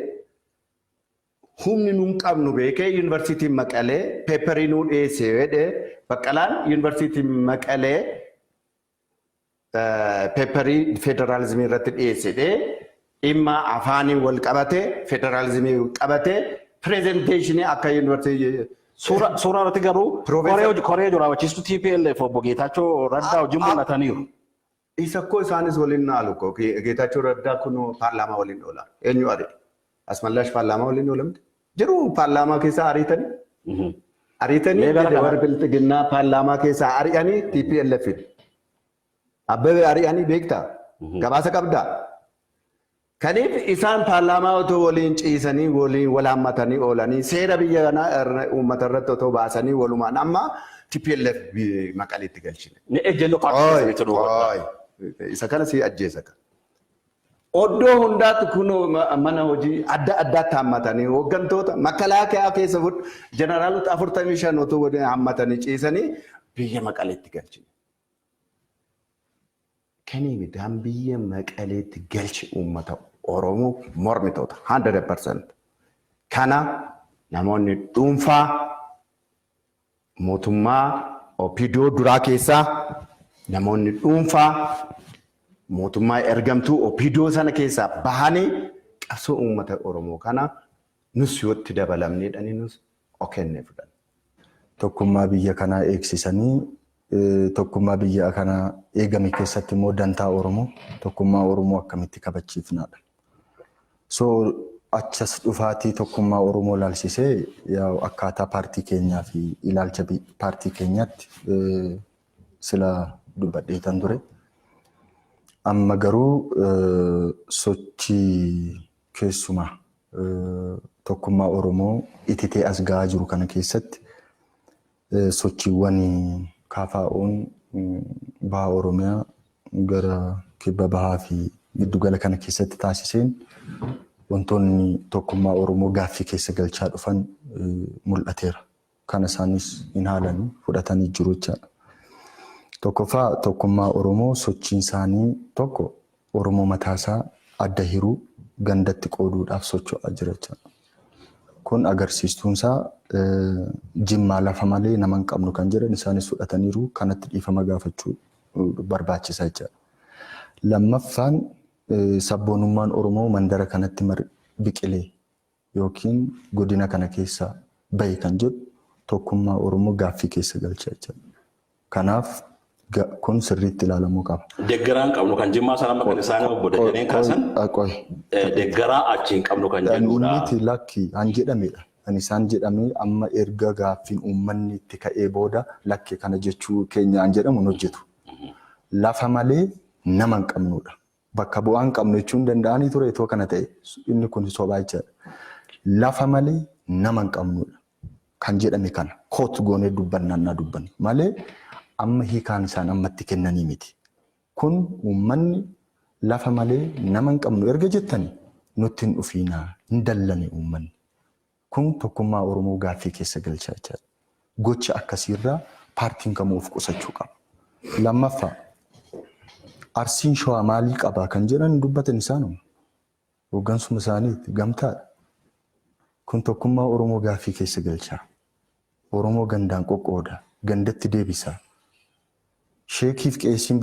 humni nuun qabnu beekee yuunivarsiitiin Maqalee paperii nuu dhiyeesse jedhee Baqqalaan yuunivarsiitiin Maqalee paperii federaalizimii irratti dhiyeesse dhimma afaanii wal qabate federaalizimii qabate presentationii akka yuunivarsiitii Suuraa irratti garuu koree raawwachiistuu TPLF obbo Geetaachoo Raddaa wajjin mul'ataniiru. Isa koo isaanis waliin naalu koo Geetaachoo Raddaa kun paarlaamaa waliin oola. Eenyu ari'e? Asmallaash paarlaamaa waliin oolamte? Jiru paarlaamaa keessaa ariitanii? Ariitanii warri Bilxiginnaa paarlaamaa keessaa ari'anii TPLF. Abbabee ari'anii beektaa? Gabaasa qabdaa? Kaniif isaan paarlaamaa otoo waliin ciisanii waliin wal hammatanii oolanii seera biyya kanaa uummata irratti otoo baasanii walumaan amma TPLF Maqaleetti galchine. Ni ejjennoo paartii keessaniitu duuba. Isa kana si ajjeesa. Oddoo hundaatti kunoo mana hojii adda addaatti hammatanii hooggantoota makalaakaa keessa fudhu jeneraalota 45 otoo waliin hammatanii ciisanii biyya Maqaleetti galchine. Kanii midhaan biyya Maqaleetti galche uummata Oromoo mormitoota 100%. Kana namoonni dhuunfaa mootummaa OPDO duraa keessaa namoonni dhuunfaa mootummaa ergamtuu OPDO sana keessaa bahanii qabsoo uummata Oromoo kana nus yootti dabalamneedhani nus okennee fudhanna. Tokkummaa biyya kanaa eegsisanii tokkummaa biyya kanaa eegame keessatti immoo dantaa Oromoo tokkummaa Oromoo akkamitti kabachiifnaadha. So achas dhufaatii tokkummaa Oromoo ilaalchisee akkaataa paartii keenyaa fi ilaalcha paartii keenyaatti sila dubbadheetan ture. Amma garuu sochii keessumaa tokkummaa Oromoo ititee as gahaa jiru kana keessatti sochiiwwan KFO'n baha Oromiyaa gara kibba bahaa fi giddugala kana keessatti taasiseen wantoonni tokkummaa Oromoo gaaffii keessa galchaa dhufan mul'ateera. Kana isaanis hin haalanii fudhatanii jiru jechaadha. Tokkoffaa tokkummaa Oromoo sochiin isaanii tokko Oromoo mataasaa adda hiruu gandatti qooduudhaaf socho'aa jira jechaadha. Kun agarsiistuun isaa Jimmaa lafa malee nama hin qabnu kan jedhan isaanis fudhataniiru kanatti dhiifama gaafachuu barbaachisa jechaadha. Lammaffaan sabboonummaan Oromoo mandara kanatti biqilee yookiin godina kana keessa bahe kan jedhu tokkummaa Oromoo gaaffii keessa galcha jechaadha. Kanaaf kun sirriitti ilaalamuu qaba. Deeggaraa hin qabnu kan Jimmaa sana amma kan isaan obbo Dajaneen kaasan deeggaraa achi hin qabnu kan jedhudha. Miti lakki han jedhamedha. Kan isaan jedhamee amma erga gaaffiin uummanni itti ka'ee booda lakke kana jechuu keenyaan jedhamu hin hojjetu. Lafa malee nama hin qabnudha. Bakka bu'aa hin qabnu jechuun danda'anii ture itoo kana ta'e inni kun sobaa jechaadha. Lafa malee nama hin qabnudha. Kan jedhame kana koot goonee dubbannaan na dubbanne malee amma hiikaan isaan ammatti kennanii miti. Kun uummanni lafa malee nama hin qabnu erga jettani nutti hin dhufiinaa hin dallane uummanni. Kun tokkummaa Oromoo gaaffii keessa galchaa jechaadha. Gocha akkasiirraa paartiin kamuu of qusachuu qaba. Lammaffaa, Arsiin Shawaa maalii qabaa kan jedhan dubbatan isaanuma. Hooggansuma isaaniiti gamtaadha. Kun tokkummaa Oromoo gaaffii keessa galchaa. Oromoo gandaan qoqqooda, gandatti deebisa. Sheekiif qeesiin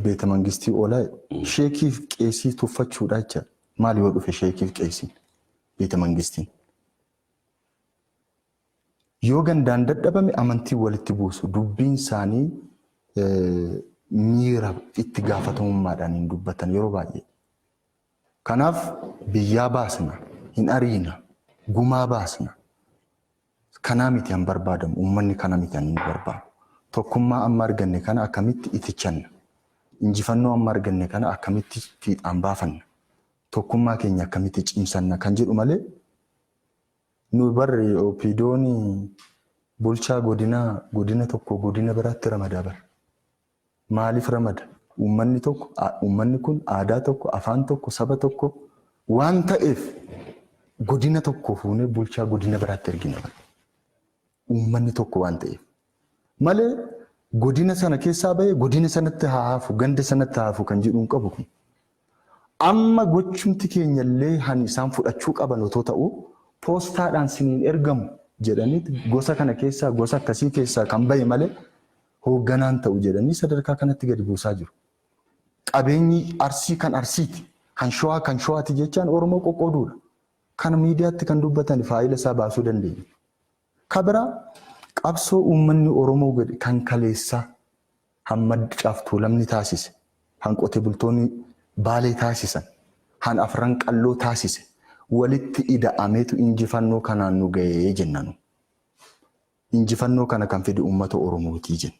beeta mangistii oolaa. Sheekiif qeesii tuffachuudha jechaadha. Maal yoo dhufe sheekiif qeesiin beeta mangistiin? Yoo gandaan dadhabame amantii walitti buusu, dubbiin isaanii miira itti gaafatamummaadhaan hin dubbatan yeroo baay'ee. Kanaaf biyyaa baasna, hin ariina, gumaa baasna. Kanaa miti han barbaadamu, uummanni kana miti han inni barbaadu. Tokkummaa amma arganne kana akkamitti itichanna? Injifannoo amma arganne kana akkamitti fiixaan baafanna? Tokkummaa keenya akkamitti cimsanna kan jedhu malee nu barri OPDO'n bulchaa godinaa godina tokko godina biraatti ramadaa bara. Maaliif ramada? Uummanni tokko, uummanni kun aadaa tokko, afaan tokko, saba tokko waan ta'eef godina tokko fuunee bulchaa godina biraatti ergina bara. Uummanni tokko waan ta'eef. Malee godina sana keessaa bahee godina sanatti haa hafu, ganda sanatti haa hafu kan jedhu hin qabu kun. Amma gochumti keenya illee han isaan fudhachuu qaban otoo ta'u poostaadhaan siniin ergamu jedhanii gosa kana keessaa gosa akkasii keessaa kan bahe malee hoogganaan ta'u jedhanii sadarkaa kanatti gadi buusaa jiru. Qabeenyi Arsii kan Arsiiti, kan Shawaa kan Shawaati jechaan Oromoo qoqqooduudha. Kana miidiyaatti kan dubbatan faayila isaa baasuu dandeenya. Ka biraa qabsoo uummanni Oromoo godhe kan kaleessaa hamma Tuulamni taasise, han qote bultoonni Baalee taasisan, han Afran Qalloo taasise walitti ida'ameetu injifannoo kanaan nu ga'ee jenna nu. Injifannoo kana kan fide uummata Oromootii jenna.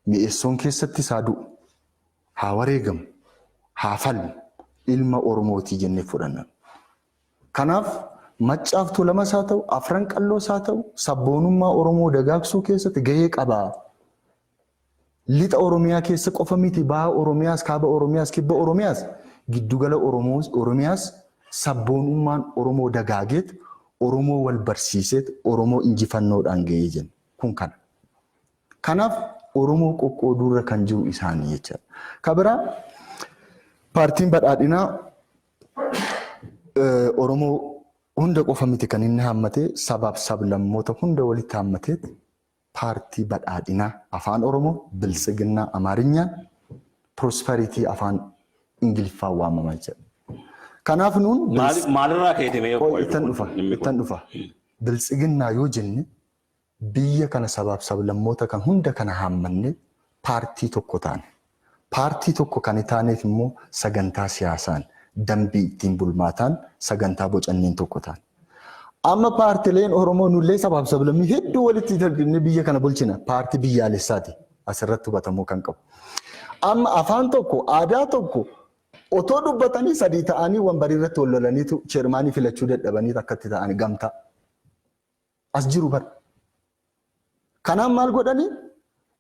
Mi'eessoon keessattis haa du'u, haa wareegamu, haa falmu, ilma Oromootii jennee fudhanna. Kanaaf Maccaaf Tuulamas haa ta'u, Afran Qalloos haa ta'u, sabboonummaa Oromoo dagaagsuu keessatti gahee qaba. Lixa Oromiyaa keessa qofa miti, baha Oromiyaas, kaaba Oromiyaas, kibba Oromiyaas, giddugala Oromiyaas sabboonummaan Oromoo dagaageet, Oromoo wal barsiiseet, Oromoo injifannoodhaan gahee jenna. Kun kana. Kanaaf Oromoo qoqqooduurra kan jiru isaanii jechaadha. Ka biraa paartiin badhaadhinaa Oromoo hunda qofa miti kan inni haammatee sabaaf sablammoota hunda walitti haammateet paartii badhaadhinaa afaan Oromoo, Biltsiginnaa Amaarinyaan, Prosperity afaan Ingiliffaan waamamaa jechuudha. Kanaaf nuun Maalirraa ka'eeti mee? Ittan dhufa, ittan dhufa. Biltsiginnaa yoo jenne biyya kana sabaaf sablammoota kan hunda kana haammannee paartii tokko taane. Paartii tokko kan taaneef immoo sagantaa siyaasaan dambii ittiin bulmaataan sagantaa bocanneen tokko taane. Amma paartileen Oromoo nullee sabaaf sablammii hedduu walitti darbinee biyya kana bulchina. Paartii biyyaalessaati asirratti hubatamuu kan qabu. Amma afaan tokko, aadaa tokko otoo dubbatanii sadii ta'anii wambarii irratti wal lolaniitu chairmanii filachuu dadhabanii akkatti ta'anii gamtaa. As jiru bara. Kanaaf maal godhanii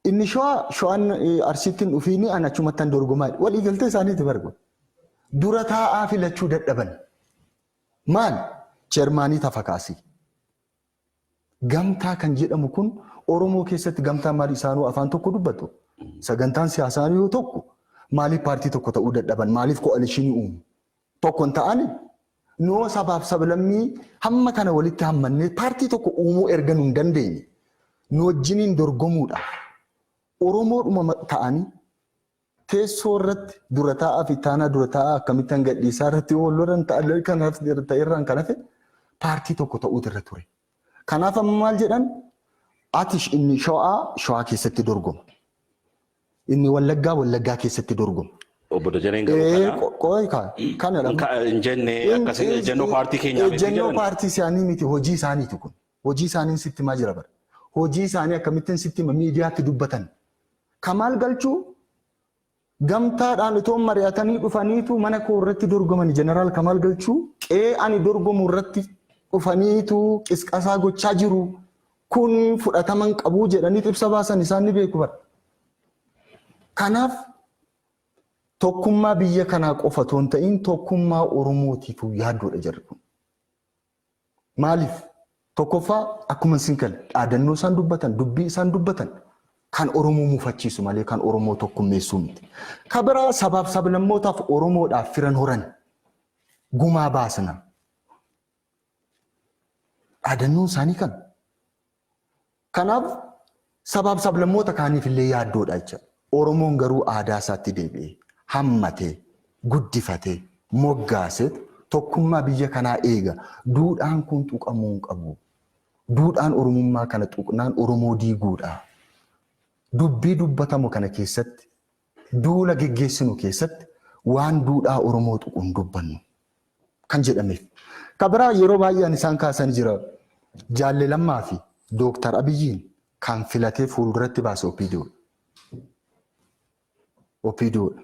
inni Shawaa Shawaan Arsiitti hin dhufiini ani achumatti an dorgomaa walii galtee isaaniiti bara. Dura taa'aa filachuu dadhaban. Maal? Chairmanii tafa kaasii. Gamtaa kan jedhamu kun Oromoo keessatti gamtaa maal isaanuu afaan tokko dubbatu. Sagantaan siyaasaa yoo tokko maaliif paartii tokko ta'uu dadhaban? Maaliif coalitionii uumu? Tokko hin ta'ani? Noo sabaaf sablammii hamma kana walitti hammannee paartii tokko uumuu erga nu hin dandeenye nu wajjiniin dorgomuudhaaf Oromoodhuma ta'anii teessoo irratti dura taa'aa fi taanaa dura taa'aa akkamitti hanga dhiisaa irratti wal lolan kanaaf ta'erraan kan hafe paartii tokko ta'uutu irra ture. Kanaaf amma maal jedhan ati inni Shawaa Shawaa keessatti dorgoma. Inni Wallaggaa Wallaggaa keessatti dorgoma. Obbo Dajaneen garuu kana. Kanadha. Hin jenne akkasii ejjennoo paartii keenyaa miti Ejjennoo paartii isaanii miti, hojii isaaniiti kun. Hojii isaaniin sitti himaa jira bara. Hojii isaanii akkamittiin sitti hima? Miidiyaatti dubbatan. Kamaal Galchuu gamtaadhaan itoo mari'atanii dhufaniitu mana koo irratti dorgomani. Jeneraal Kamaal Galchuu qe'ee ani dorgomu irratti dhufaniitu qisqasaa gochaa jiru. Kun fudhataman qabuu jedhanii ibsa baasan, isaan ni beeku bara. Kanaaf tokkummaa biyya kanaa qofa otoo hin ta'in tokkummaa Oromootiif yaaddoodha jarri kun. Maaliif? Tokkoffaa, akkuma isin kan dhaadannoo isaan dubbatan, dubbii isaan dubbatan kan Oromoo mufachiisu malee kan Oromoo tokkummeessuu miti. Ka biraa, sabaaf sablammootaaf Oromoodhaaf firan horan, gumaa baasna. Dhaadannoon isaanii kana. Kanaaf sabaaf sablammoota kaaniif illee yaaddoodha jechuudha. Oromoon garuu aadaa isaatti deebi'ee, hammatee, guddifatee, moggaasee tokkummaa biyya kanaa eega. Duudhaan kun tuqamuu hin qabu. Duudhaan Oromummaa kana tuqnaan Oromoo diiguudha. Dubbii dubbatamu kana keessatti, duula geggeessinu keessatti waan duudhaa Oromoo tuqu hin dubbannu kan jedhameef. Ka biraa, yeroo baay'een isaan kaasan jira. Jaalle Lammaa fi Dooktar Abiyyiin kan filatee fuulduratti baase OPDOdha. OPDOdha.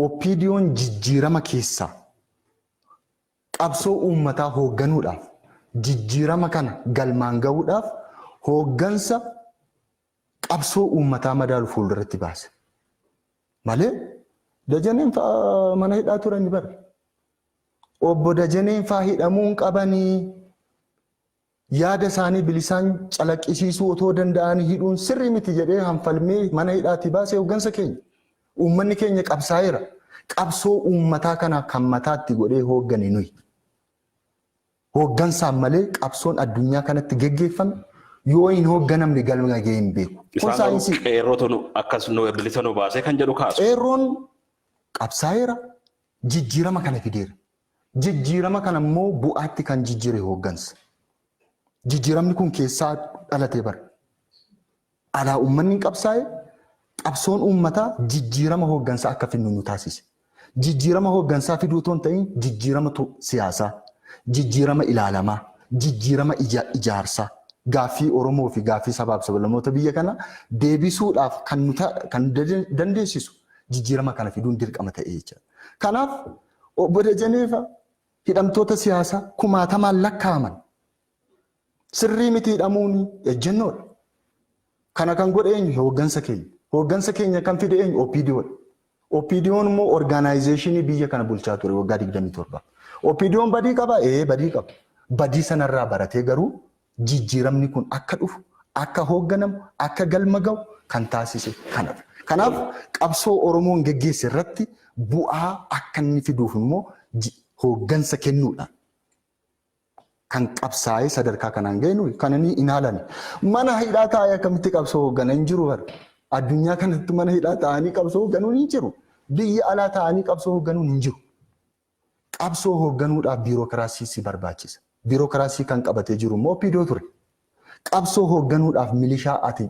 OPDOn jijjiirama keessaa qabsoo uummataa hoogganuudhaaf, jijjiirama kana galmaan gahuudhaaf hooggansa qabsoo uummataa madaalu fuulduratti baase. Malee Dajaneen fa'aa mana hidhaa turani bara. Obbo Dajaneen fa'aa hidhamuu hin qabanii, yaada isaanii bilisaan calaqqisiisuu otoo danda'anii hidhuun sirrii miti jedhee hanfalmee mana hidhaatii baasee hooggansa keenya. Uummanni keenya qabsaa'eera. Qabsoo uummataa kana kan mataatti godhee hooggane nuyi. Hooggansaan malee qabsoon addunyaa kanatti geggeeffame yoo hin hoogganamne galma gahee hin beeku. Kun Isaan garuu saayinsii. Qeerrootu nu akkas nu bilisa nu baasee kan jedhu kaasu. Qeerroon qabsaa'eera, jijjiirama kana fideera. Jijjiirama kana immoo bu'aatti kan jijjiire hooggansa. Jijjiiramni kun keessaa dhalatee bara. Alaa uummanni hin qabsaa'e, qabsoon uummataa jijjiirama hooggansaa akka fidnu nu taasise. Jijjiirama hooggansaa fiduu otoo hin ta'in jijjiirama siyaasaa, jijjiirama ilaalamaa, jijjiirama ijaarsaa, gaaffii Oromoo fi gaaffii sabaaf sablammoota biyya kanaa deebisuudhaaf kan nu kan dandeessisu jijjiirama kana fiduun dirqama ta'ee jechuudha. Kanaaf obbo Dajaneefa hidhamtoota siyaasaa kumaatamaan lakkaa'aman sirrii miti hidhamuun ejjennoodha. Kana kan godhe eenyu? Hooggansa keenya. Hooggansa keenya kan fide eenyu? OPDOdha. OPDOn immoo organization biyya kana bulchaa ture waggaa 27. OPDOn badii qaba? Ee, badii qaba. Badii sanarraa baratee garuu jijjiiramni kun akka dhufu, akka hoogganamu, akka galma gahu kan taasise kanadha. Kanaaf qabsoo Oromoon geggeesse irratti bu'aa akka inni fiduuf immoo hooggansa kennuudhaan kan qabsaa'ee sadarkaa kanaan ga'e nuyi kana ni hin haalani. Mana hidhaa taa'ee akkamitti qabsoo hooggana? Hin jiru bara. Addunyaa kanatti mana hidhaa taa'anii qabsoo hoogganuun hin jiru. Biyya alaa taa'anii qabsoo hoogganuun hin jiru. Qabsoo hoogganuudhaaf biirokiraasii si barbaachisa. Biirokiraasii kan qabatee jiru immoo OPDO ture. Qabsoo hoogganuudhaaf milishaa ati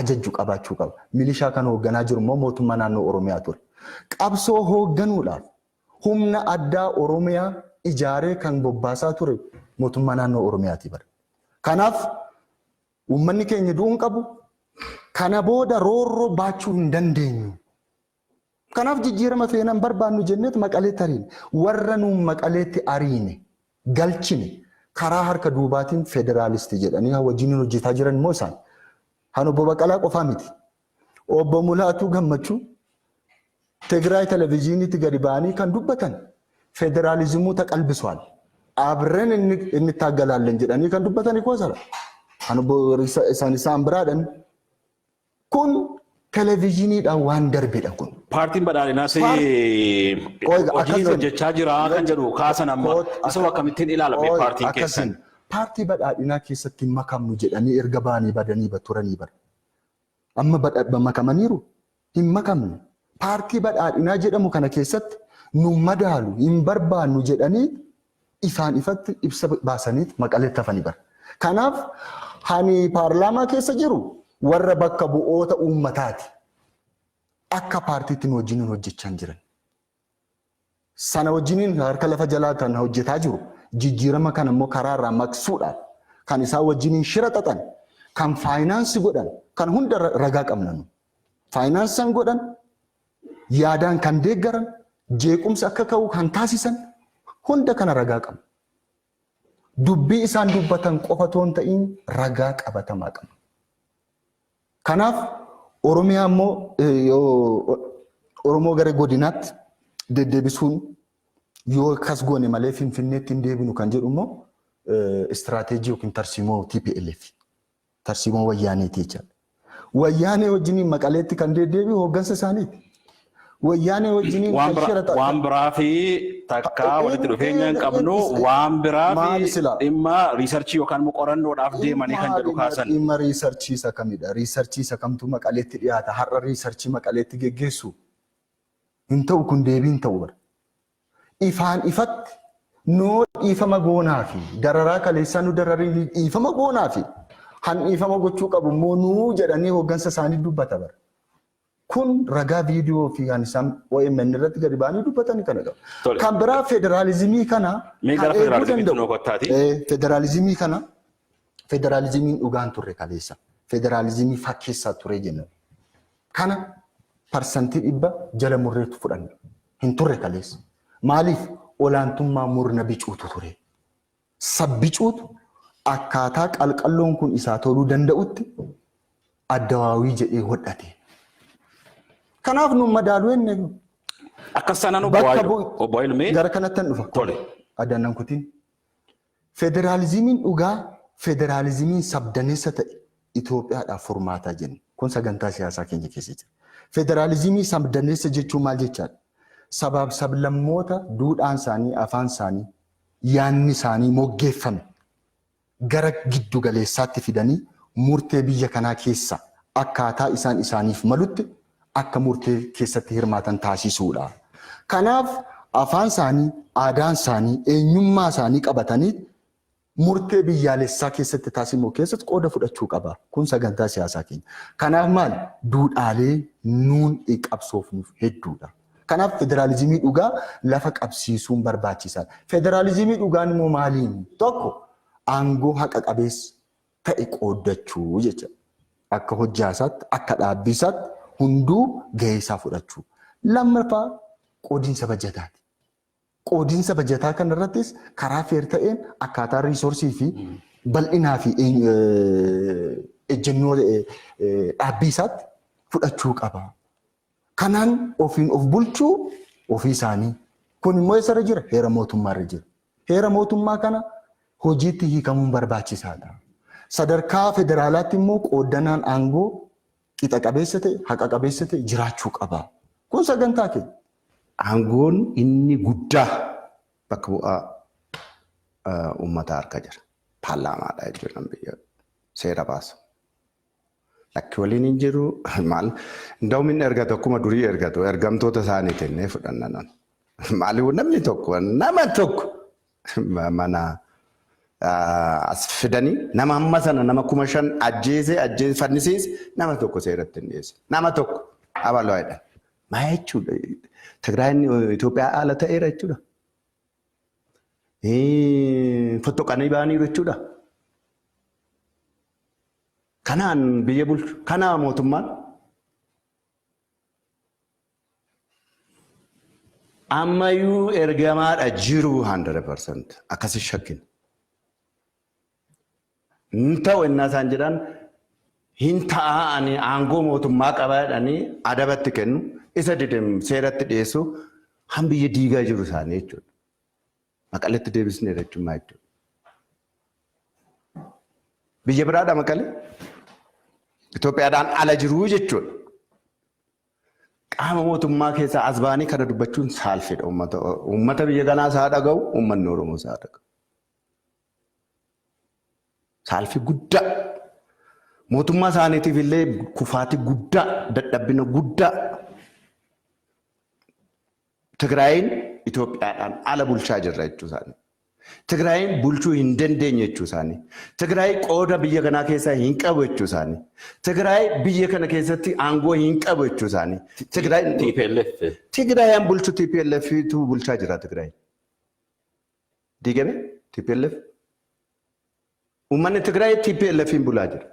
ajajju qabaachuu qaba. Milishaa kan hoogganaa jiru immoo mootummaa naannoo Oromiyaa ture. Qabsoo hoogganuudhaaf humna addaa Oromiyaa ijaaree kan bobbaasaa ture mootummaa naannoo Oromiyaati bara. Kanaaf uummanni keenya du'uu hin qabu. Kana booda roorroo baachuu hin dandeenyu. Kanaaf jijjiirama feenan barbaannu jenneet Maqaleetti ariine. Warra nuun Maqaleetti ariine, galchine, karaa harka duubaatiin federaalistii jedhanii wajjin hojjetaa jiran immoo isaan. Han obbo Baqqalaa qofaa miti. Obbo Mulaatuu Gammachuu Tigraay televezyiiniitti gadi ba'anii kan dubbatan ፌዴራሊዝሙ ተቀልብሷል፣ አብረን እንታገላለን jedhanii kan dubbatani koosara. Kan obbo isaan isaan biraadhan kun televezyiiniidhaan waan darbedha kun. Paartiin badhaadhinaas hojiin hojjechaa jira kan jedhu kaasan amma isa akkamittiin ilaalame paartiin keessan? Paartii badhaadhinaa keessatti hin makamnu jedhanii erga ba'anii badanii turanii bara. Amma makamaniiru, hin makamne. Paartii badhaadhinaa jedhamu kana keessatti nu madaalu hin barbaannu jedhanii ifaan ifatti ibsa baasaniit Maqaleetti hafanii bara. Kanaaf hani paarlaamaa keessa jiru warra bakka bu'oota uummataati. Akka paartiitti nu wajjiniin hojjechaa hin jiran. Sana wajjiniin harka lafa jalaa kan hojjetaa jiru jijjiirama kana immoo karaa irraa maqsuudhaaf kan isaan wajjiniin shira xaxan, kan finance godhan, kan hunda ragaa qabna nu. Finance godhan, yaadaan kan deeggaran, jeequmsa akka ka'u kan taasisan hunda kana ragaa qabna. Dubbii isaan dubbatan qofa otoo hin ta'in ragaa qabatamaa qabna. Kanaaf Oromiyaa immoo Oromoo gara godinaatti deddeebisuun yoo akkas goone malee Finfinneetti hin deebinu kan jedhu immoo istiraateejii yookiin tarsiimoo TPLF, tarsiimoo Wayyaaneeti jechaadha. Wayyaanee wajjiniin Maqaleetti kan deddeebi'u hooggansa isaaniiti. Wayyaanee wajjiniin Waan kan shira waan biraa fi takka walitti dhufeenya hin qabnu, waan biraa Maali fi silaa? dhimma research yookaan immoo qorannoodhaaf deemanii kan jedhu kaasan. Dhimma research isa kamidha? Research isa kamtu Maqaleetti dhiyaata? Har'a research Maqaleetti geggeessu hin ta'u, kun deebii hin ta'u bara. Ifaan ifatti noo dhiifama goonaa fi dararaa kaleessaa nu dararii dhiifama goonaa fi han dhiifama gochuu qabu immoo nuu jedhanii hooggansa isaanii dubbata bara. Kun ragaa viidiyoo fi kan isaan OMN irratti gadi ba'anii dubbatanii kana qabu. Kan biraa federaalizimii kana Mee kan gara eeguu federaalizimiitti danda'u. nuu kottaati. Federaalizimii kana, federaalizimiin dhugaan turre kaleessa. Federaalizimii fakkeessaa ture jenna. Kana 100% jala murreetu fudhanna. Hin turre kaleessa. Maaliif? Olaantummaa murna bicuutu ture. Sabbicuutu akkaataa qalqalloon kun isaa toluu danda'utti addawaawii jedhee hodhate. Kanaaf nu madaaluu inni Akkas taanaan obbo bakka Obbo Haayiluu gara kanatti dhufa. Tole. Addaan kutiin. Federaalizimiin dhugaa, federaalizimiin sabdaneessa ta'e Itoophiyaadhaaf furmaataa jenna. Kun sagantaa siyaasaa keenya keessa jira. Federaalizimii sabdaneessa jechuun maal jechaadha? Sabaaf sablammoota duudhaan isaanii, afaan isaanii, yaanni isaanii moggeeffame gara giddu galeessaatti fidanii murtee biyya kanaa keessa akkaataa isaan isaaniif malutti akka murtee keessatti hirmaatan taasisuudha. Kanaaf afaan isaanii, aadaan isaanii, eenyummaa isaanii qabatanii murtee biyyaalessaa keessatti taasifamu keessatti qooda fudhachuu qaba. Kun sagantaa siyaasaa keenya. Kanaaf maal? Duudhaalee nuun qabsoofnuuf hedduudha. Kanaaf federaalizimii dhugaa lafa qabsiisuun barbaachisaadha. Federaalizimii dhugaan immoo maaliin? Tokko, aangoo haqa qabeessa ta'e qooddachuu jecha. Akka hojjaasaatti, akka dhaabbiisaatti hunduu gahee isaa fudhachuu. Lammaffaa, qoodiinsa bajataati. Qoodiinsa bajataa kanarrattis karaa fair ta'een akkaataa resource fi bal'inaa fi ejjennoo dhaabbii isaatti fudhachuu qaba. Kanaan ofiin of bulchuu ofii isaanii. Kun immoo eessarra jira? Heera mootummaarra jira. Heera mootummaa kana hojiitti hiikamuun barbaachisaadha. Sadarkaa federaalaatti immoo qooddanaan aangoo qixa qabeessa ta'e, haqa qabeessa ta'e jiraachuu qaba. Kun sagantaa keenya. Aangoon inni guddaa bakka bu'aa uummataa harka jira. Paarlaamaadha jechuudha, biyya seera baasa. Lakki waliin hin jiru maal nda'um inni ergatu, akkuma durii ergatu, ergamtoota isaanii kennee fudhanna. Maaliif namni tokko nama tokko mana as fidanii nama hamma sana nama 5,000 ajjeese ajjeese fannisiise nama tokko seeratti hin dhiyeesse? Nama tokko abaloo jedhan. Maa jechuudha? Tigraayin Itoophiyaa haala ta'eera jechuudha. Fottoqanii ba'aniiru jechuudha. Kanaan biyya bulchu, kanaa mootummaan. Ammayyuu ergamaadha jiru 100% akkasi shakkin. Hin ta'u ennaa isaan jedhan, hin ta'a, ani aangoo mootummaa qaba jedhanii adabatti kennu, isa didem seeratti dhiyeessu, han biyya diigaa jiru isaanii jechuudha. Maqaletti deebisneera jechuun maal jechuudha? Biyya biraadha Maqale. Itoophiyaadhaan ala jiruu jechuudha. Qaama mootummaa keessaa as ba'anii kana dubbachuun saalfidha uummata. Uummata biyya kanaa isaa dhaga'u, uummanni Oromoo isaa dhaga'u. Saalfi guddaa. Mootummaa isaaniitiif illee kufaatii guddaa, dadhabbina guddaa. Tigraayin Itoophiyaadhaan ala bulchaa jirra jechuu isaanii. Tigraayin bulchuu hin dandeenye jechuu isaanii. Tigraay qooda biyya kanaa keessaa hin qabu jechuu isaanii. Tigraay biyya kana keessatti aangoo hin qabu jechuu isaanii. Tigraay TPLF. Tigraayaan bulchu TPLF tu bulchaa jira Tigraay. Diigame TPLF. Uummanni Tigraay TPLF hin bulaa jira.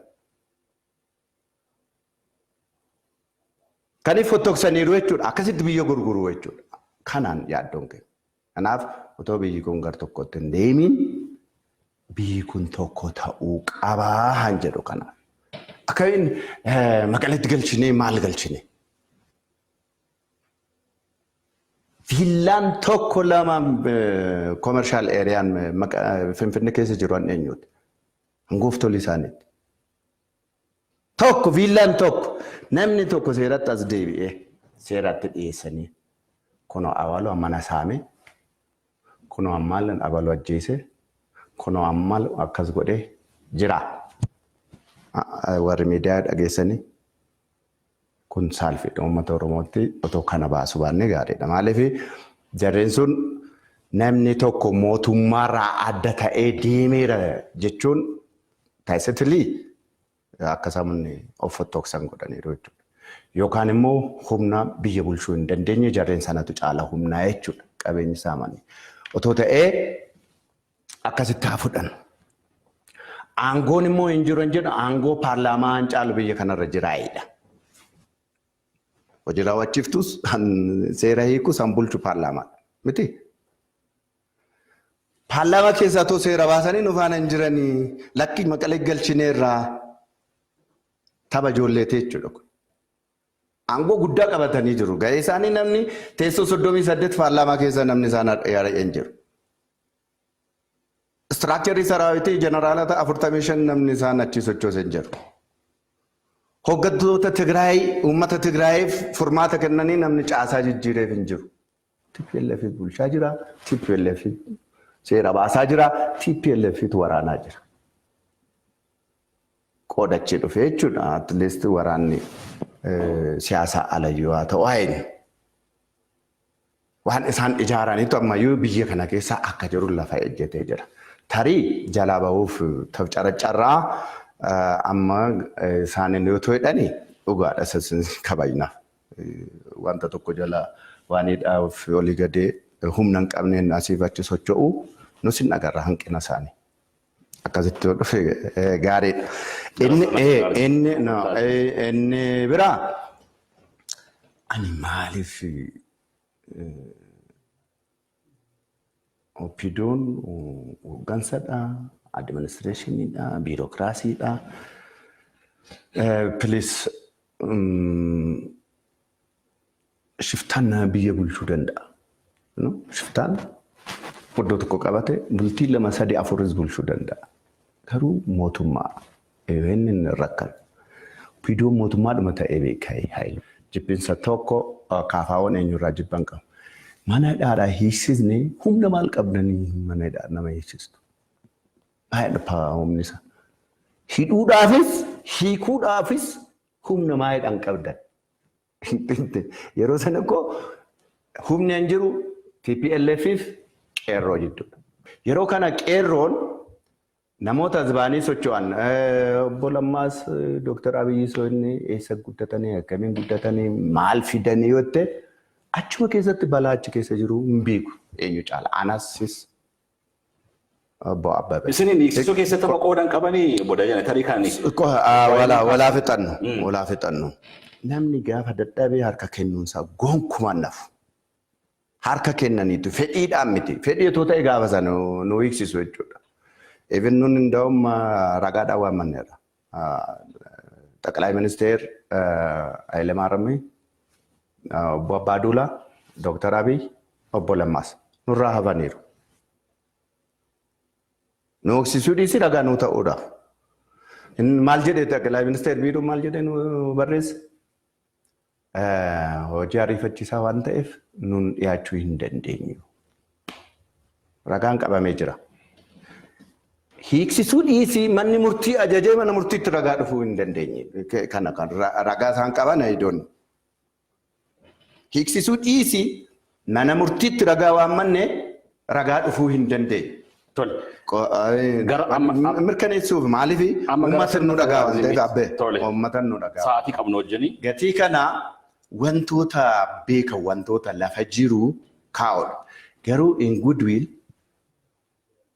Kaniif fottoqsaniiru jechuudha. Akkasitti biyya gurguru jechuudha. Kanaan yaaddoon keenya. Kanaaf otoo biyyi kun gar tokkotti hin deemin, biyyi kun tokko ta'uu qabaa han jedhu kanaaf. Akkamiin Maqaleetti galchinee maal galchine? Viillaan tokko lama commercial areaan Finfinnee keessa jiru an eenyuuti? Hangooftolii isaaniiti. Tokko viillaan tokko namni tokko seeratti as deebi'ee seeratti dhiyeessanii, kunoo abaluu mana saame, kunoo ammaal abaluu ajjeese, kunoo ammaal akkas godhee jira. Warri miidiyaa dhageessanii kun saalfiidha uummata Oromootti, otoo kana baasu baannee gaariidha. Maaliif jarreen sun namni tokko mootummaarraa adda ta'ee deemeera jechuun taayisatilii akka sabni of fottoqsan godhaniiru jechuudha. Yookaan immoo humna biyya bulchuu hin dandeenye, jarreen sanatu caala humnaa jechuudha qabeenyi saamanii. Otoo ta'ee akkasitti haa fudhannu. Aangoon immoo hin jiru hin jedhu, aangoo paarlaamaa hin caalu biyya kanarra jiraayidha. Hojii raawwachiiftus, seera hiikus, han bulchu paarlaamaadha. Miti? Paarlaamaa keessaa otoo seera baasanii nu faana hin jiranii, lakki Maqalee galchineerraa, tapha ijoolleeti jechuudha kun. Aangoo guddaa qabatanii jiru. Gahee isaanii namni teessoo 38 paarlaamaa keessa namni isaan yaa'ee hin jiru. Structureii saraawitii jeneraalota 45 namni isaan achi sochoose hin jiru. Hoggantoota Tigraay uummata Tigraayiif furmaata kennanii namni caasaa jijjiireef hin jiru. TPLF bulchaa jira. TPLF seera baasaa jira. TPLF waraanaa jira. Qoodachi dhufe jechuudha. At least waraanni siyaasa alayyuu haa ta'u haa. Waan isaan ijaaranitu ammayyuu biyya kana keessa akka jiru lafa ejjetee jira. Tarii jalaa bahuuf carraa amma isaaniin yoo ta'edhani dhugaadha kabajnaaf. Wanta tokko jala waan hidhaaf olii gadee humna hin qabneen asiif achi socho'u nus hin agarra hanqina isaanii. Akkasitti yoo dhufe gaariidha. Inni biraa ani maaliif OPDOn hooggansadha, administrationiidha, biirokiraasiidha. Please, shiftaan biyya bulchuu danda'a. Shiftaan iddoo tokko qabate bultii lama, sadi, afuris bulchuu danda'a. Garuu mootummaa inni hin rakkan. OPDOn mootummaadhuma ta'ee beekaa haayilu. Jibbinsa tokko kaafaawwan eenyurraa jibban qabu. Mana hidhaadhaa hiiksisne, humna maal qabdanii mana hidhaa nama hiiksistu? Baay'ee humni isaa. Hidhuudhaafis hiikuudhaafis humna maayidhaan qabdan? Yeroo sana koo humni hin jiru TPLF fi qeerroo jidduudha. Yeroo kana qeerroon namoota as ba'anii socho'an, obbo Lammaas Dooktar Abiyyi inni eessa guddatanii, akkamiin guddatanii, maal fidanii yoo ta'e, achuma keessatti balaa achi keessa jiru hin beeku eenyu caala anasis obbo Abbabee. Isiniin hiiksisuu keessatti amma qoodan qabanii obbo Dajane tarii kan Walaa fixannu, walaa fixannu. Namni gaafa dadhabee harka kennuunsaa gonkumaan nafu. Harka kennaniitu fedhiidhaan miti. Fedhii otoo ta'e gaafa sana nu hiiksisu jechuudha. Even nun እንደውም ragaadhaan waammanneerra. ጠቅላይ ሚኒስቴር Hayilemaariyaam, obbo Abbaaduulaa, Dooktar Abiy, obbo Lammaas nurraa hafaniiru. Nu hiiksisuu dhiisi, ragaa nuu ta'uudhaaf. Maal jedhee ጠቅላይ ሚኒስቴር biiroo maal jedhee nu barreesse? Hojii ariifachiisaa waan ta'eef nun dhiyaachuu hin dandeenyu. Ragaan qabamee jira. Hiiksisuu dhiisii manni murtii ajajee mana murtiitti ragaa dhufuu hin dandeenye. Kana kan ragaa isaan qaban idoon. Hiiksisuu dhiisii mana murtiitti ragaa waammanne ragaa dhufuu hin dandeenye. Tole. Gara amma Mirkaneessuuf maaliif Amma gara uummata nu dhagaa waan ta'eef abbee Tole. Uummata nu dhagaa. Sa'aatii qabnu wajjini. Gatii kana wantoota beekan, wantoota lafa jiru kaa'udha. Garuu in goodwill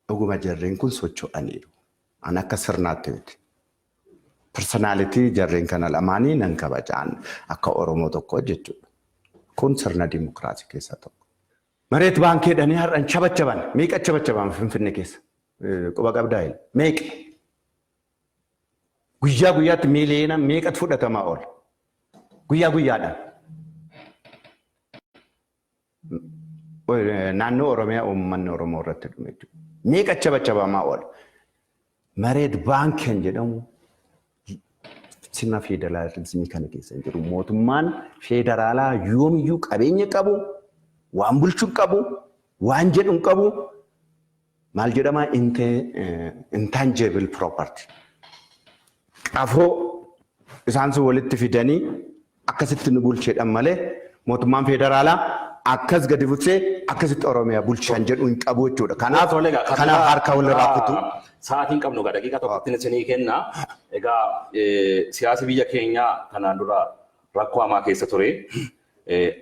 dhuguma jarreen kun socho'aniiru. An akka sirnaatti miti. Personality jarreen kana lamaanii nan kabajaan akka Oromoo tokko jechuudha. Kun sirna dimokiraasii keessaa tokko. Mareet baankii jedhanii har'an chabachaban, meeqa chabachaban Finfinnee keessa? Quba qabdaa hin? Meeqa? Guyyaa guyyaatti miiliyoona meeqatu fudhatamaa oola? Guyyaa guyyaadhaan. Naannoo Oromiyaa uummanni Oromoo irratti dhume jechuudha. Meeqa chabachabamaa oola? Mareet baankiin jedhamu sirna federaalizimii kana keessa hin jiru. Mootummaan federaalaa yoomiyyuu qabeenya qabu, waan bulchuu qabu, waan jedhu hin qabu. Maal jedhama? Intangible property. Qafoo isaan sun walitti fidanii akkasitti nu bulcheedhan malee mootummaan federaalaa akkas gadi butsee akkasitti Oromiyaa bulchan jedhu hin qabu jechuudha. Kanaaf Tole egaa, kan kanaaf harka walirraa kutu. Sa'aatiin qabnu egaa daqiiqaa tokkotti isinii kenna. Egaa siyaasi biyya keenyaa kanaan dura rakkoo hamaa keessa ture.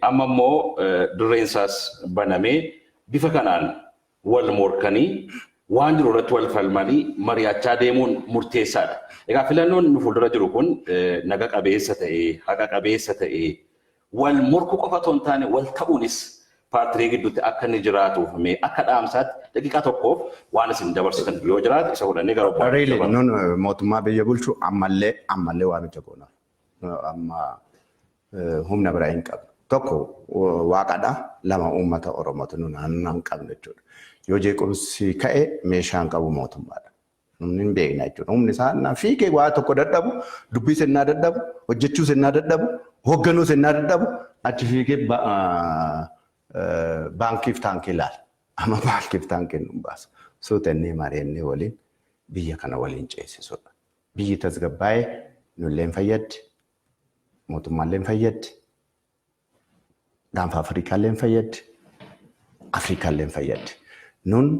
Amma immoo dirreen isaas banamee bifa kanaan wal morkanii, waan jiru irratti wal falmanii mari'achaa deemuun murteessaadha. Egaa filannoon nu fuuldura jiru kun naga qabeessa ta'ee, haqa qabeessa ta'ee, wal morkuu qofa otoo hin taane wal ta'uunis paartilee gidduutti akka inni jiraatuuf mee akka dhaamsaatti daqiiqaa tokkoof waan isin dabarsitan yoo jiraate isa fudhannee gara obbo Really, nun mootummaa biyya bulchu ammallee waamicha goona. Amma humna biraa hin qabnu. Tokko waaqadha, lama uummata Oromootu nun hin qabnu jechuudha. Yoo jeequmsi ka'e meeshaan qabu mootummaadha. Namni hin beekna jechuudha. Humni isaa na fiigee waa tokko dadhabu, dubbii sennaa dadhabu, hojjechuu sennaa dadhabu, hoogganuu sennaa dadhabu, achi fiigee baankiif taankii ilaala. Amma baankiif taankiin nu baasa. Suutannee mari'annee waliin biyya kana waliin ceesisudha. Biyyi tasgabbaa'ee nullee hin fayyaddi, mootummaallee hin fayyaddi, gaanfa Afrikaallee hin fayyaddi, Afrikaallee hin fayyaddi. Nun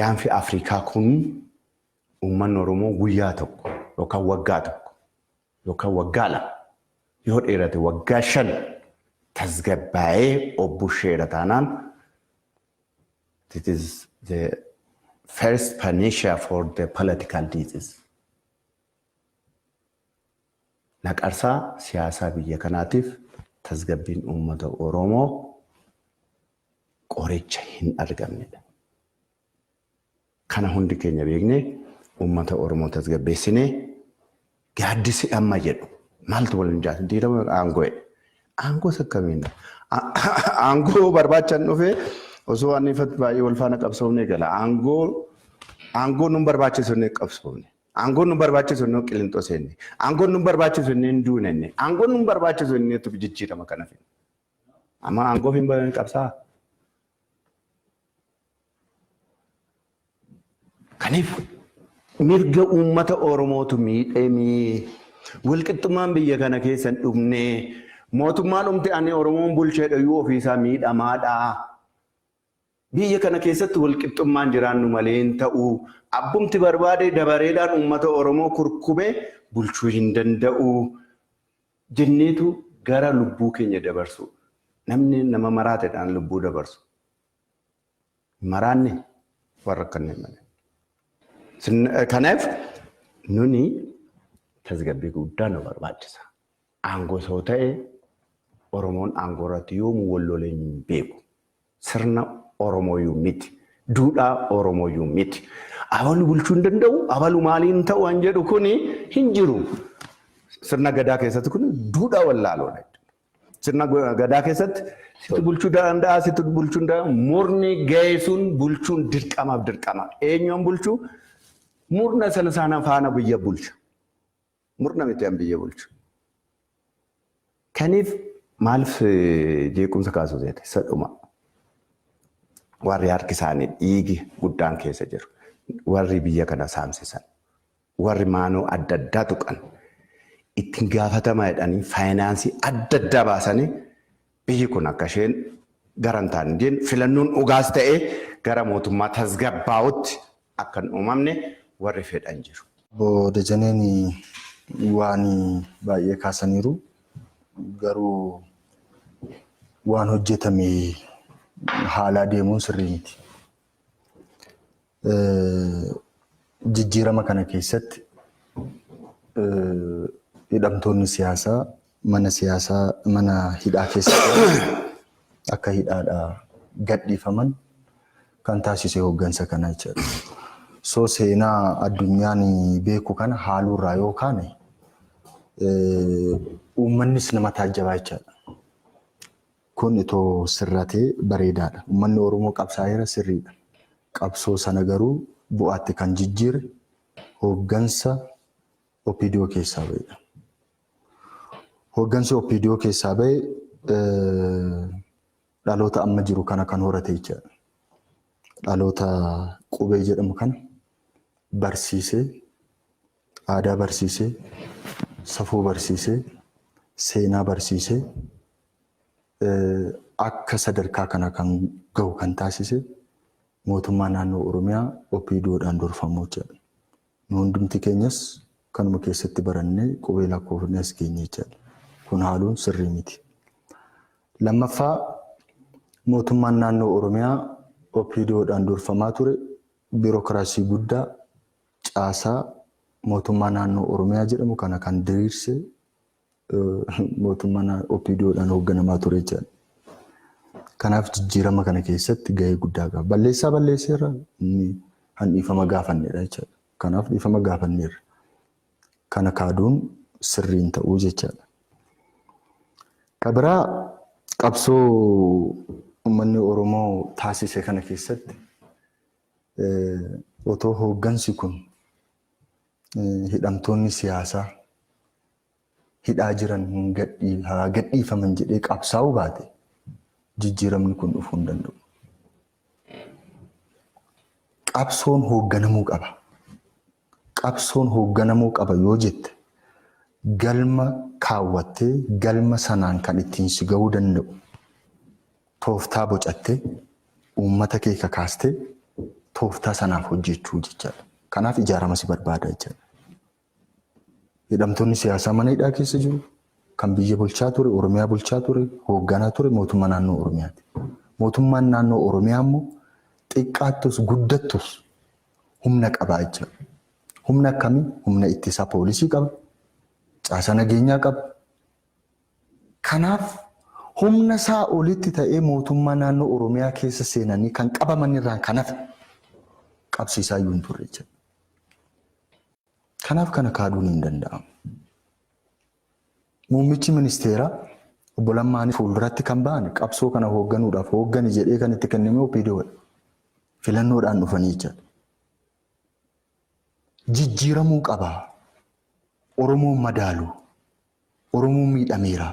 gaanfi Afrikaa kun uummanni Oromoo guyyaa tokko yookaan waggaa 1 yookaan waggaa 2, yoo dheerate waggaa 5 tasgabbaa'ee obbusheera taanaan, it is the first panacea for the political disease. Naqarsaa siyaasaa biyya kanaatiif tasgabbiin uummata Oromoo qoricha hin argamnedha. Kana hundi keenya beeknee uummata Oromoo tasgabbeessinee gaaddisi amma jedhu maaltu waliin jaatu diirama aangoo jedhe. Aangoos akkamiin aangoo barbaachan dhufee osoo ani ifatti baay'ee wal faana qabsoofnee gala. Aangoo nun barbaachisu inni qabsoofne. Aangoon nun barbaachisu inni qilinxoo seenne. Aangoon nun barbaachisu inni hin duunenne. Aangoon nun barbaachisu inni jijjiirama kana fide. Amma aangoof hin qabsaa. Kanaaf mirga uummata Oromootu miidhamee, walqixxummaan biyya kana keessa hin dhumne, mootummaan dhumte ani Oromoon bulcheedha iyyuu ofiisaa miidhamaadha. Biyya kana keessatti walqixxummaan jiraannu malee hin ta'u. Abbumti barbaade dabareedhaan uummata Oromoo kurkubee bulchuu hin danda'u. Jenneetu gara lubbuu keenya dabarsu. Namni nama maraateedhaan lubbuu dabarsu. Maraanni warra kanneen malee. Kanaaf nuni tasgabbii guddaa nu barbaachisa. Aangoo osoo ta'e Oromoon aangoo irratti yoomuu wal lolee hin beeku. Sirna Oromooyyuu miti. Duudhaa Oromooyyuu miti. Abalu bulchuu hin danda'u, abalu maaliin ta'u an jedhu kuni hin jiru. Sirna gadaa keessatti kun duudhaa wallaaloodha. Sirna gadaa keessatti situ bulchuu danda'a, situ bulchuu danda'a. Murni ga'e sun bulchuun dirqamaaf dirqama. Eenyuun bulchuu? Murna sana sana faana biyya bulcha. Murna miti an biyya bulchu. Kaniif maaliif jeequmsa kaasuu seete? Sadhuma. Warri harki isaanii dhiigi guddaan keessa jiru. Warri biyya kana saamsisan. Warri maanoo adda addaa tuqan. Ittiin gaafatama jedhanii faayinaansii adda addaa baasanii biyyi kun akka isheen gara hin taane filannoon dhugaas ta'ee gara mootummaa tasgabbaa'utti. akka hin uumamne warri fedhan jiru. Obbo Dajaneen waan baay'ee kaasaniiru, garuu waan hojjetame haalaa deemuun sirrii miti. Jijjiirama kana keessatti hidhamtoonni siyaasaa mana siyaasaa mana hidhaa keessatti akka hidhaadhaa gadhiifaman kan taasise hooggansa kana jechuudha. So seenaa addunyaan beeku kana haaluurraa yoo kaane uummannis nama taajjabaa jechaadha. Kun itoo sirratee bareedaadha. Uummanni Oromoo qabsaa'eera, sirriidha. Qabsoo sana garuu bu'aatti kan jijjiire hooggansa OPDO keessaa ba'edha. Hooggansi OPDO keessaa ba'e dhaloota amma jiru kana kan horate jechaadha. Dhaloota qubee jedhamu kana barsiisee, aadaa barsiisee, safuu barsiisee, seenaa barsiisee akka sadarkaa kana kan gahu kan taasise mootummaa naannoo Oromiyaa OPDOdhaan durfamu jechaadha. Nu hundumti keenyas kanuma keessatti barannee qubee lakkoofnee as geenye jechaadha. Kun haaluun sirrii miti. Lammaffaa, mootummaan naannoo Oromiyaa OPDOdhaan durfamaa ture biirokiraasii guddaa caasaa mootummaa naannoo Oromiyaa jedhamu kana kan diriirse mootummaa OPDOdhaan hoogganamaa ture jechaadha. Kanaaf jijjiirama kana keessatti gahee guddaa qaba. Balleessaa balleesseerra, inni han dhiifama gaafannedha jechaadha. Kanaaf dhiifama gaafanneerra. Kana kaaduun sirriin ta'uu jechaadha. Kabiraa, qabsoo uummanni Oromoo taasise kana keessatti otoo hooggansi kun hidhamtoonni siyaasaa hidhaa jiran haa gadhiifaman jedhee qabsaa'uu baate jijjiiramni kun dhufuu hin danda'u. Qabsoon hoogganamuu qaba. Qabsoon hoogganamuu qaba yoo jette, galma kaawwattee galma sanaan kan ittiin si gahuu danda'u tooftaa bocattee, uummata kee kakaastee tooftaa sanaaf hojjechuu jechaadha. Kanaaf ijaarama si barbaada jechaadha. Hidhamtoonni siyaasaa mana hidhaa keessa jiru. Kan biyya bulchaa ture, Oromiyaa bulchaa ture, hoogganaa ture mootummaa naannoo Oromiyaati. Mootummaan naannoo Oromiyaa immoo xiqqaattus guddattus humna qaba jechuudha. Humna akkamii? Humna ittisaa poolisii qaba. Caasaa nageenyaa qaba. Kanaaf humna isaa olitti ta'ee mootummaa naannoo Oromiyaa keessa seenanii kan qabaman irraan kan hafe qabsiisaa iyyuu hin turre jechuudha. Kanaaf kana kaaduun hin danda'amu. Muummichi ministeeraa obbo Lammaan fuulduratti kan ba'an qabsoo kana hoogganuudhaaf hooggani jedhee kan itti kenname OPDOdha. Filannoodhaan dhufanii jechaadha. Jijjiiramuu qaba. Oromoon madaalu. Oromoon miidhameera.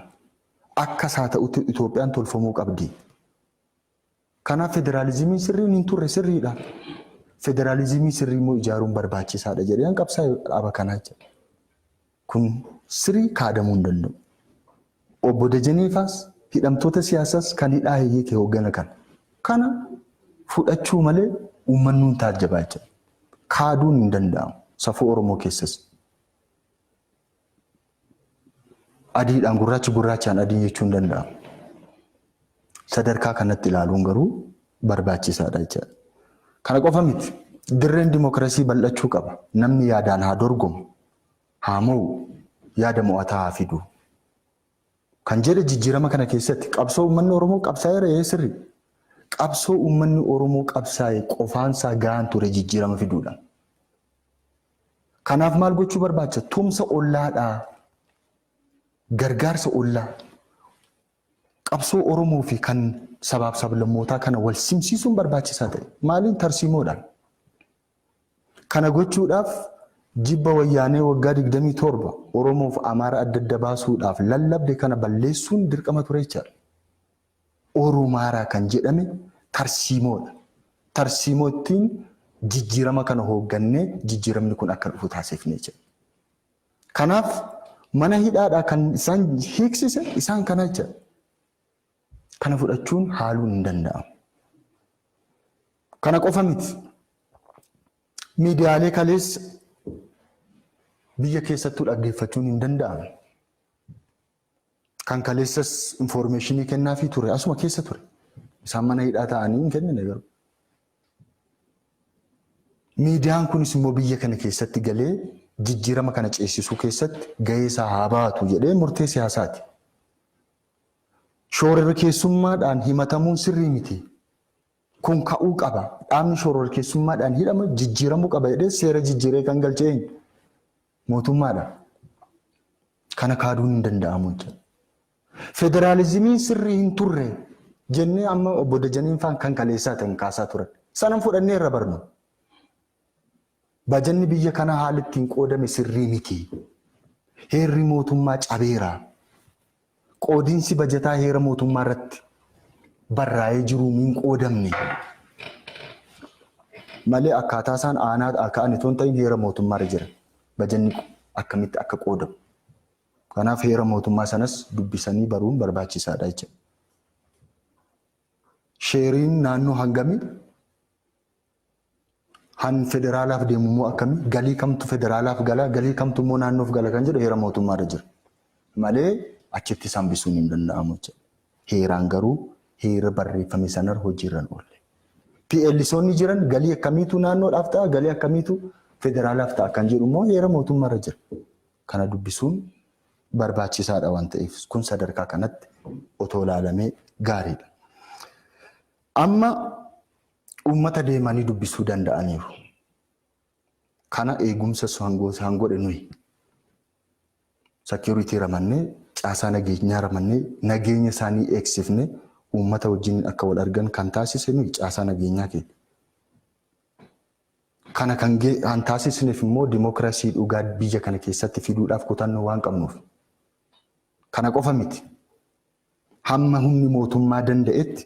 Akka isaa ta'utti Itoophiyaan tolfamuu qabdi. Kanaaf federaalizimiin sirriin hin turre, sirriidha. Federaalizimii sirrii immoo ijaaruun barbaachisaadha jedhee qabsaa'e dhaaba kanaa jechuudha. Kun sirrii kaadamuu hin danda'u. Obbo Dajaneefaas hidhamtoota siyaasaas kan hidhaa hiike hooggana kana. Kana fudhachuu malee uummanni hin taajjabaa jechuudha. Kaaduun hin danda'amu. Safuu Oromoo keessas. Adiidhaan gurraachi, gurraachaan adii jechuun hin danda'amu. Sadarkaa kanatti ilaaluun garuu barbaachisaadha jechuudha. Kana qofa miti. Dirreen dimookiraasii bal'achuu qaba. Namni yaadaan haa dorgomu, haa mo'u, yaada mo'ataa haa fidu. Kan jedhe jijjiirama kana keessatti qabsoo uummanni Oromoo qabsaa'eera, ee sirrii. Qabsoo uummanni Oromoo qabsaa'e qofaansaa gahaan ture jijjiirama fiduudha. Kanaaf maal gochuu barbaachisa? Tumsa ollaadhaa. Gargaarsa ollaa. Qabsoo Oromoo fi kan sabaaf sablammootaa kana wal simsiisuun barbaachisaa ta'e. Maaliin? Tarsiimoodhaan. Kana gochuudhaaf jibba wayyaanee waggaa 27 Oromoof Amaara adda adda baasuudhaaf lallabde kana balleessuun dirqama ture jechaadha. Oromaaraa kan jedhame tarsiimoodha. Tarsiimoo ittiin jijjiirama kana hooggannee jijjiiramni kun akka dhufu taasifne jechuudha. Kanaaf mana hidhaadhaa kan isaan hiiksise isaan kana jechuudha. Kana fudhachuun haaluun hin danda'amu. Kana qofa miti. Miidiyaalee kaleessa biyya keessattuu dhaggeeffachuun hin danda'amne. Kan kaleessas information kennaafii ture asuma keessa ture. Isaan mana hidhaa ta'anii hin kennine garuu. Miidiyaan kunis immoo biyya kana keessatti galee jijjiirama kana ceesisuu keessatti gahee isaa haa baatu jedhee murtee siyaasaati. Shororkeessummaadhaan himatamuun sirrii miti. Kun ka'uu qaba. Dhaabni shororkeessummaadhaan hidhama jijjiiramuu qaba jedhee seera jijjiiree kan galche eenyu? Mootummaadha. Kana kaaduun hin danda'amu jechuudha. Federaalizimiin sirrii hin turre jennee amma obbo Dajaniin faan kan kaleessaa ta'an kaasaa turan. Sanan fudhannee irra barnu. Bajanni biyya kanaa haalli ittiin qoodame sirrii miti. Heerri mootummaa cabeera. Qoodiinsi bajataa heera mootummaa irratti barraa'ee jiru hin qoodamne. Malee akkaataa isaan aanaa ka'an itoo hin ta'in heera mootummaa irra jira. Bajanni akkamitti akka qoodamu. Kanaaf heera mootummaa sanas dubbisanii baruun barbaachisaadha jechuudha. Sheeriin naannoo hangamii? Han federaalaaf deemu immoo akkamii? Galii kamtu federaalaaf gala, galii kamtu immoo naannoof gala kan jedhu heera mootummaa irra jira. Malee achitti hambisuun hin danda'amu jechuudha. Heeraan garuu heera barreeffame sanarra hojiirra hin oolle. PLConni jiran galii akkamiitu naannoodhaaf ta'a, galii akkamiitu federaalaaf ta'a kan jedhu immoo heera mootummaa irra jira. Kana dubbisuun barbaachisaadha waan ta'eef kun sadarkaa kanatti otoo ilaalamee gaariidha. Amma uummata deemanii dubbisuu danda'aniiru. Kana eegumsa isaan godhe nuyi. Security ramannee, caasaa nageenyaa ramannee, nageenya isaanii eegsifne uummata wajjin akka wal argan kan taasise nuyi caasaa nageenyaa keenya. Kana kan taasisneef immoo dimookiraasii dhugaa biyya kana keessatti fiduudhaaf kutannoo waan qabnuuf. Kana qofa miti. Hamma humni mootummaa danda'etti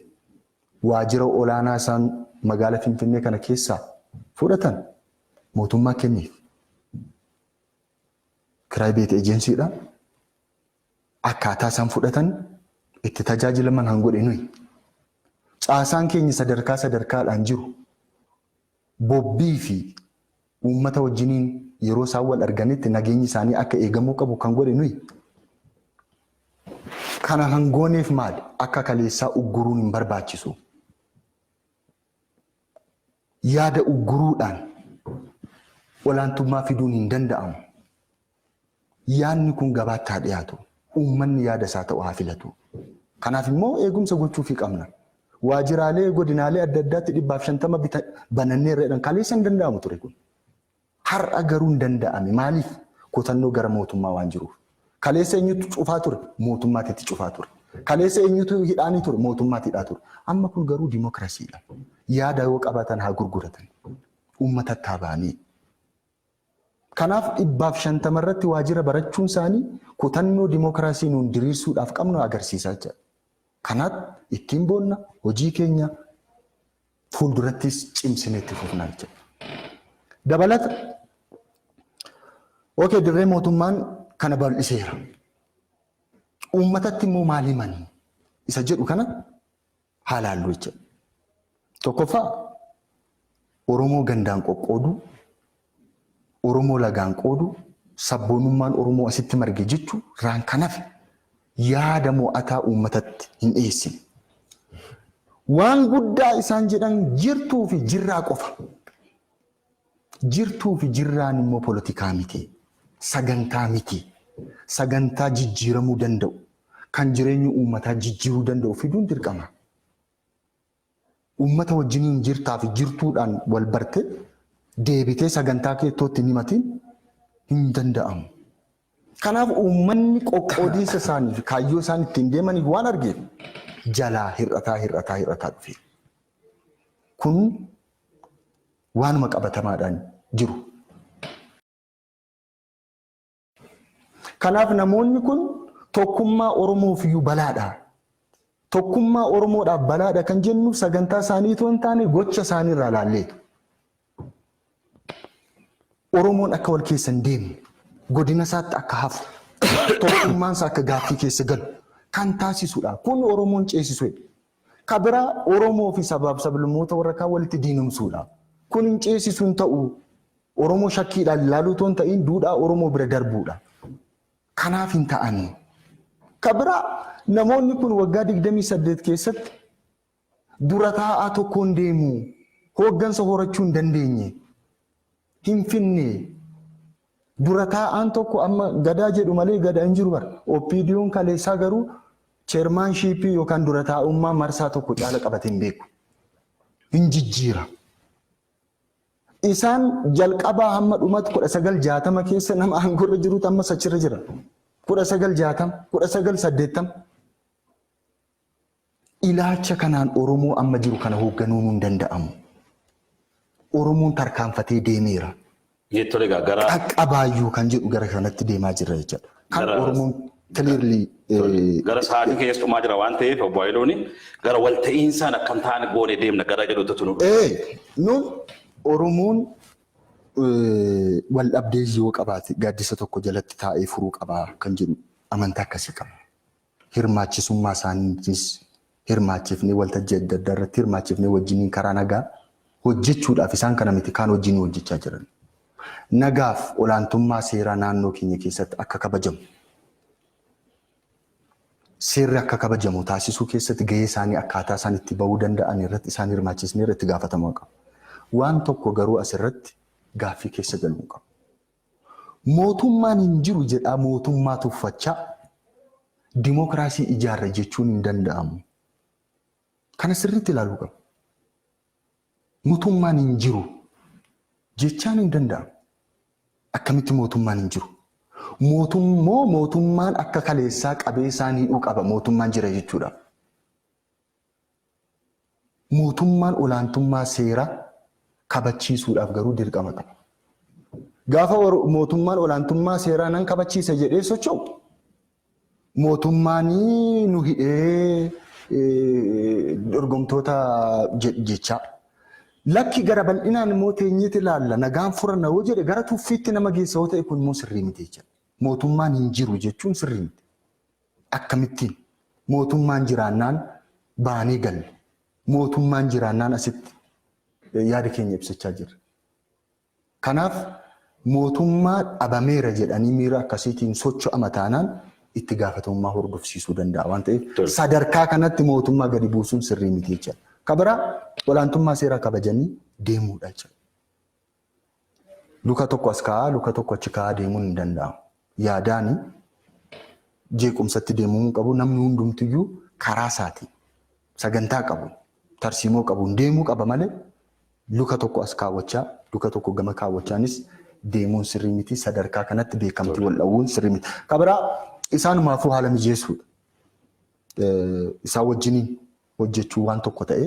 waajjira olaanaa isaan magaala Finfinnee kana keessaa fudhatan mootummaa kenniif. Kiraay beet ejensiidha. Akkaataa isaan fudhatan itti tajaajilaman han godhe nuyi. Caasaan keenya sadarkaa sadarkaadhaan jiru bobbii fi uummata wajjiniin yeroo isaan wal arganitti nageenyi isaanii akka eegamuu qabu kan godhe nuyi. Kana kan gooneef maali? Akka kaleessaa ugguruun hin barbaachisu. Yaada ugguruudhaan olaantummaa fiduun hin danda'amu. Yaadni kun gabaatti haa dhiyaatu. Uummanni yaada isaa ta'u haa filatu. Kanaaf immoo eegumsa gochuufii qabna. Waajjiraalee godinaalee adda addaatti 150 banannee irra jedhan kaleessa hin danda'amu ture kun. Har'a garuu hin danda'ame. Maaliif? Kutannoo gara mootummaa waan jiruuf. Kaleessa eenyutu cufaa ture? Mootummaatti cufaa ture. Kaleessa eenyutu hidhaanii ture? Mootummaatti hidhaa ture. Amma kun garuu dimookiraasiidha. Yaada yoo qabaatan haa gurguratan. Uummatatti haa ba'anii. Kanaaf 150 irratti waajjira barachuun isaanii kutannoo dimookiraasii nuun diriirsuudhaaf qabnu agarsiisaa jira. Kanaaf ittiin boonna hojii keenya fuuldurattis cimsinee itti fufnaa jechuudha. Dabalata, okay, dirree mootummaan kana bal'iseera. Uummatatti immoo maal himanii? Isa jedhu kana haa laallu jechuudha. Tokkoffaa, Oromoo gandaan qoqqooduu, Oromoo lagaan qooduu, sabboonummaan Oromoo asitti marge jechuu raan kan hafe yaada mo'ataa uummatatti hin dhiyeessine. Waan guddaa isaan jedhan jirtuu fi jirraa qofa. Jirtuu fi jirraan immoo polotikaa miti. Sagantaa miti. Sagantaa jijjiiramuu danda'u, kan jireenya uummataa jijjiiruu danda'u fiduun dirqama. Uummata wajjiniin jirtaa fi jirtuudhaan wal barte deebitee sagantaa keettootti hin himatiin hin danda'amu. Kanaaf uummanni qoqqoodiinsa isaanii fi kaayyoo isaan ittiin deemaniif waan argeef jalaa hir'ataa hir'ataa hir'ataa dhufe. Kun waanuma qabatamaadhaan jiru. Kanaaf namoonni kun tokkummaa Oromoof iyyuu balaadha. Tokkummaa Oromoodhaaf balaadha kan jennu sagantaa isaanii itoo hin taane gocha isaanii irraa laalleetu. Oromoon akka wal keessa hin deemne, godina isaatti akka hafu, tokkummaan isaa akka gaaffii keessa galu kan taasisudha. Kun Oromoon ceesisudha. Ka biraa Oromoo fi sabaaf sablammoota warra kaan walitti diinumsuudha. Kun hin ceesisu hin ta'u. Oromoo shakkiidhaan ilaaluu otoo hin ta'in duudhaa Oromoo bira darbuudha. Kanaaf hin ta'anii. Ka biraa, namoonni kun waggaa 28 keessatti dura taa'aa tokkoon deemu, hooggansa horachuu hin dandeenye, hin finne. Dura taa'aan tokko amma Gadaa jedhu malee Gadaa hin jiru bara. OPDO'n kaleessaa garuu chairmanshipii yookaan dura taa'ummaa marsaa tokko caala qabatee hin beeku. Hin jijjiira. Isaan jalqabaa hamma dhumatti 1960 keessa nama aangoorra jirutu amma achirra jira. 1960, 1980. Ilaalcha kanaan Oromoo amma jiru kana hoogganuun hin danda'amu. Oromoon tarkaanfatee deemeera. Tole, egaa gara Qaqqabaayyuu kan jedhu gara kanatti deemaa jirra jechuudha. Kan Oromoon clearly Gara sa'aatii keessa dhumaa jira waan ta'eef, obbo Hayiluun, gara walta'iinsaan akkam ta'an goone deemna gara jedhutti nu Nuun Oromoon wal dhabdee yoo qabaate gaaddisa tokko jalatti taa'ee furuu qabaa kan jedhu amantaa akkasii qaba. Hirmaachisummaa isaaniitis hirmaachifnee, waltajjii adda addaa irratti hirmaachifnee, wajjiniin karaa nagaa hojjechuudhaaf isaan kana miti kaan wajjin hojjechaa jiran. Nagaaf olaantummaa seeraa naannoo keenya keessatti akka kabajamu, seerri akka kabajamu taasisuu keessatti gahee isaanii akkaataa isaan itti bahuu danda'an irratti isaan hirmaachisnee irratti gaafatamuu qabu. Waan tokko garuu asirratti gaaffii keessa galuu qabu. Mootummaan hin jiru jedhaa mootummaa tuffachaa dimookiraasii ijaarra jechuun hin danda'amu. Kana sirriitti ilaaluu qabu. Mootummaan hin jiru jechaan hin danda'amu. Akkamitti mootummaan hin jiru? Mootummoo mootummaan akka kaleessaa qabee isaan hidhuu qaba mootummaan jira jechuudha. Mootummaan olaantummaa seeraa kabachiisuudhaaf garuu dirqama qaba. Gaafa mootummaan olaantummaa seeraa nan kabachiisa jedhee socho'u, mootummaan nu hidhee dorgomtoota jechaa. Lakki, gara bal'inaan immoo teenyeeti ilaalla, nagaan furanna yoo jedhe, gara tuffiitti nama geessa yoo ta'e, kun immoo sirrii miti jechuudha. Mootummaan hin jiru jechuun sirrii miti. Akkamittiin mootummaan jiraannaan baanee galle? Mootummaan jiraannaan asitti yaada keenya ibsachaa jirra. Kanaaf mootummaa dhabameera jedhanii miira akkasiitiin socho'ama taanaan itti gaafatamummaa hordofsiisuu danda'a waan ta'eef, sadarkaa kanatti mootummaa gadi buusuun sirrii miti jechuudha. Ka biraa olaantummaa seeraa kabajanii deemuudha jechuudha. Luka tokko as kaa'aa, luka tokko achi kaa'aa deemuun hin danda'amu. Yaadaani jeequmsatti deemuu hin qabu. Namni hundumtiyyuu karaa isaatiin sagantaa qabu, tarsiimoo qabuun deemuu qaba malee luka tokko as kaawwachaa, luka tokko gama kaawwachaanis deemuun sirrii miti. Sadarkaa kanatti beekamtii wal dhawuun sirrii miti. Ka biraa isaanumaafuu haala mijeessuudha. Isaan wajjiniin hojjechuu waan tokko ta'e,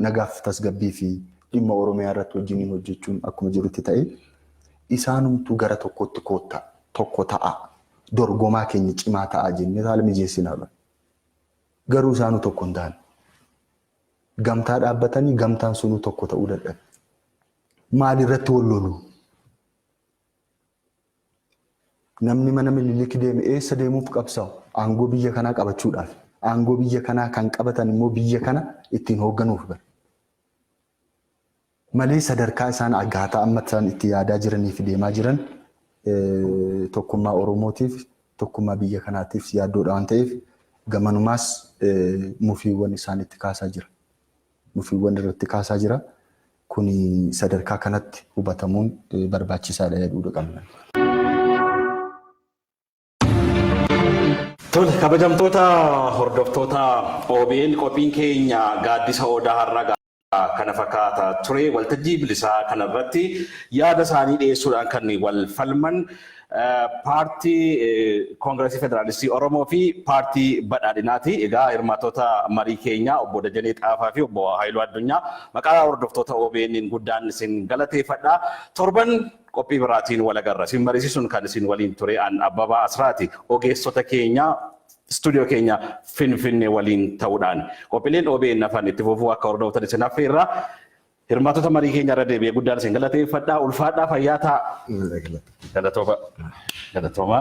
nagaaf tasgabbii fi dhimma Oromiyaa irratti wajjiniin hojjechuun akkuma jirutti ta'e, isaanumtuu gara tokkotti koottaa, tokko ta'a, dorgomaa keenya cimaa ta'a jennee haala mijeessinaadha. Garuu isaanuu tokko hin taane. Gamtaa dhaabbatanii gamtaan sunuu tokko ta'uu dadhabe. Maalirratti wal lolu? Namni mana Minilik deeme eessa deemuuf qabsaa'u? Aangoo biyya kanaa qabachuudhaaf. Aangoo biyya kanaa kan qabatan immoo biyya kana ittiin hoogganuuf bara. Malee sadarkaa isaan akkaataa amma isaan itti yaadaa jiranii fi deemaa jiran tokkummaa Oromootiif, tokkummaa biyya kanaatiif yaaddoodha waan ta'eef, gamanumaas mufiiwwan isaan itti kaasaa jira. Mufiiwwan irratti kaasaa jira. Kuni sadarkaa kanatti hubatamuun barbaachisaadha jedhuudha qabna. Tole, kabajamtoota hordoftoota OBN, qophiin keenya gaaddisa Odaa har'a kana fakkaata ture. Waltajjii bilisaa kanarratti yaada isaanii dhiyeessuudhaan kan wal falman Paartii Koongireesii Federaalistii Oromoo fi Paartii Badhaadhinaati. Egaa hirmaatota marii keenyaa obbo Dajanee Xaafaa fi obbo Haayiluu Addunyaa maqaa hordoftoota OBN guddaan isin galateeffadha. Torban qophii biraatiin wal agarra. Isin mariisisuun kan isin waliin ture an Abbabaa Asraati. Ogeessota keenya istuudiyoo keenya Finfinnee waliin ta'uudhaan qophiileen OBN hafan itti fufuu akka hordoftan isin affeerra. Hirmaatota marii keenya irra deebi'ee guddaan isin galateeffadha. Ulfaadhaa, fayyaa ta'a. Galatooma. Galatooma.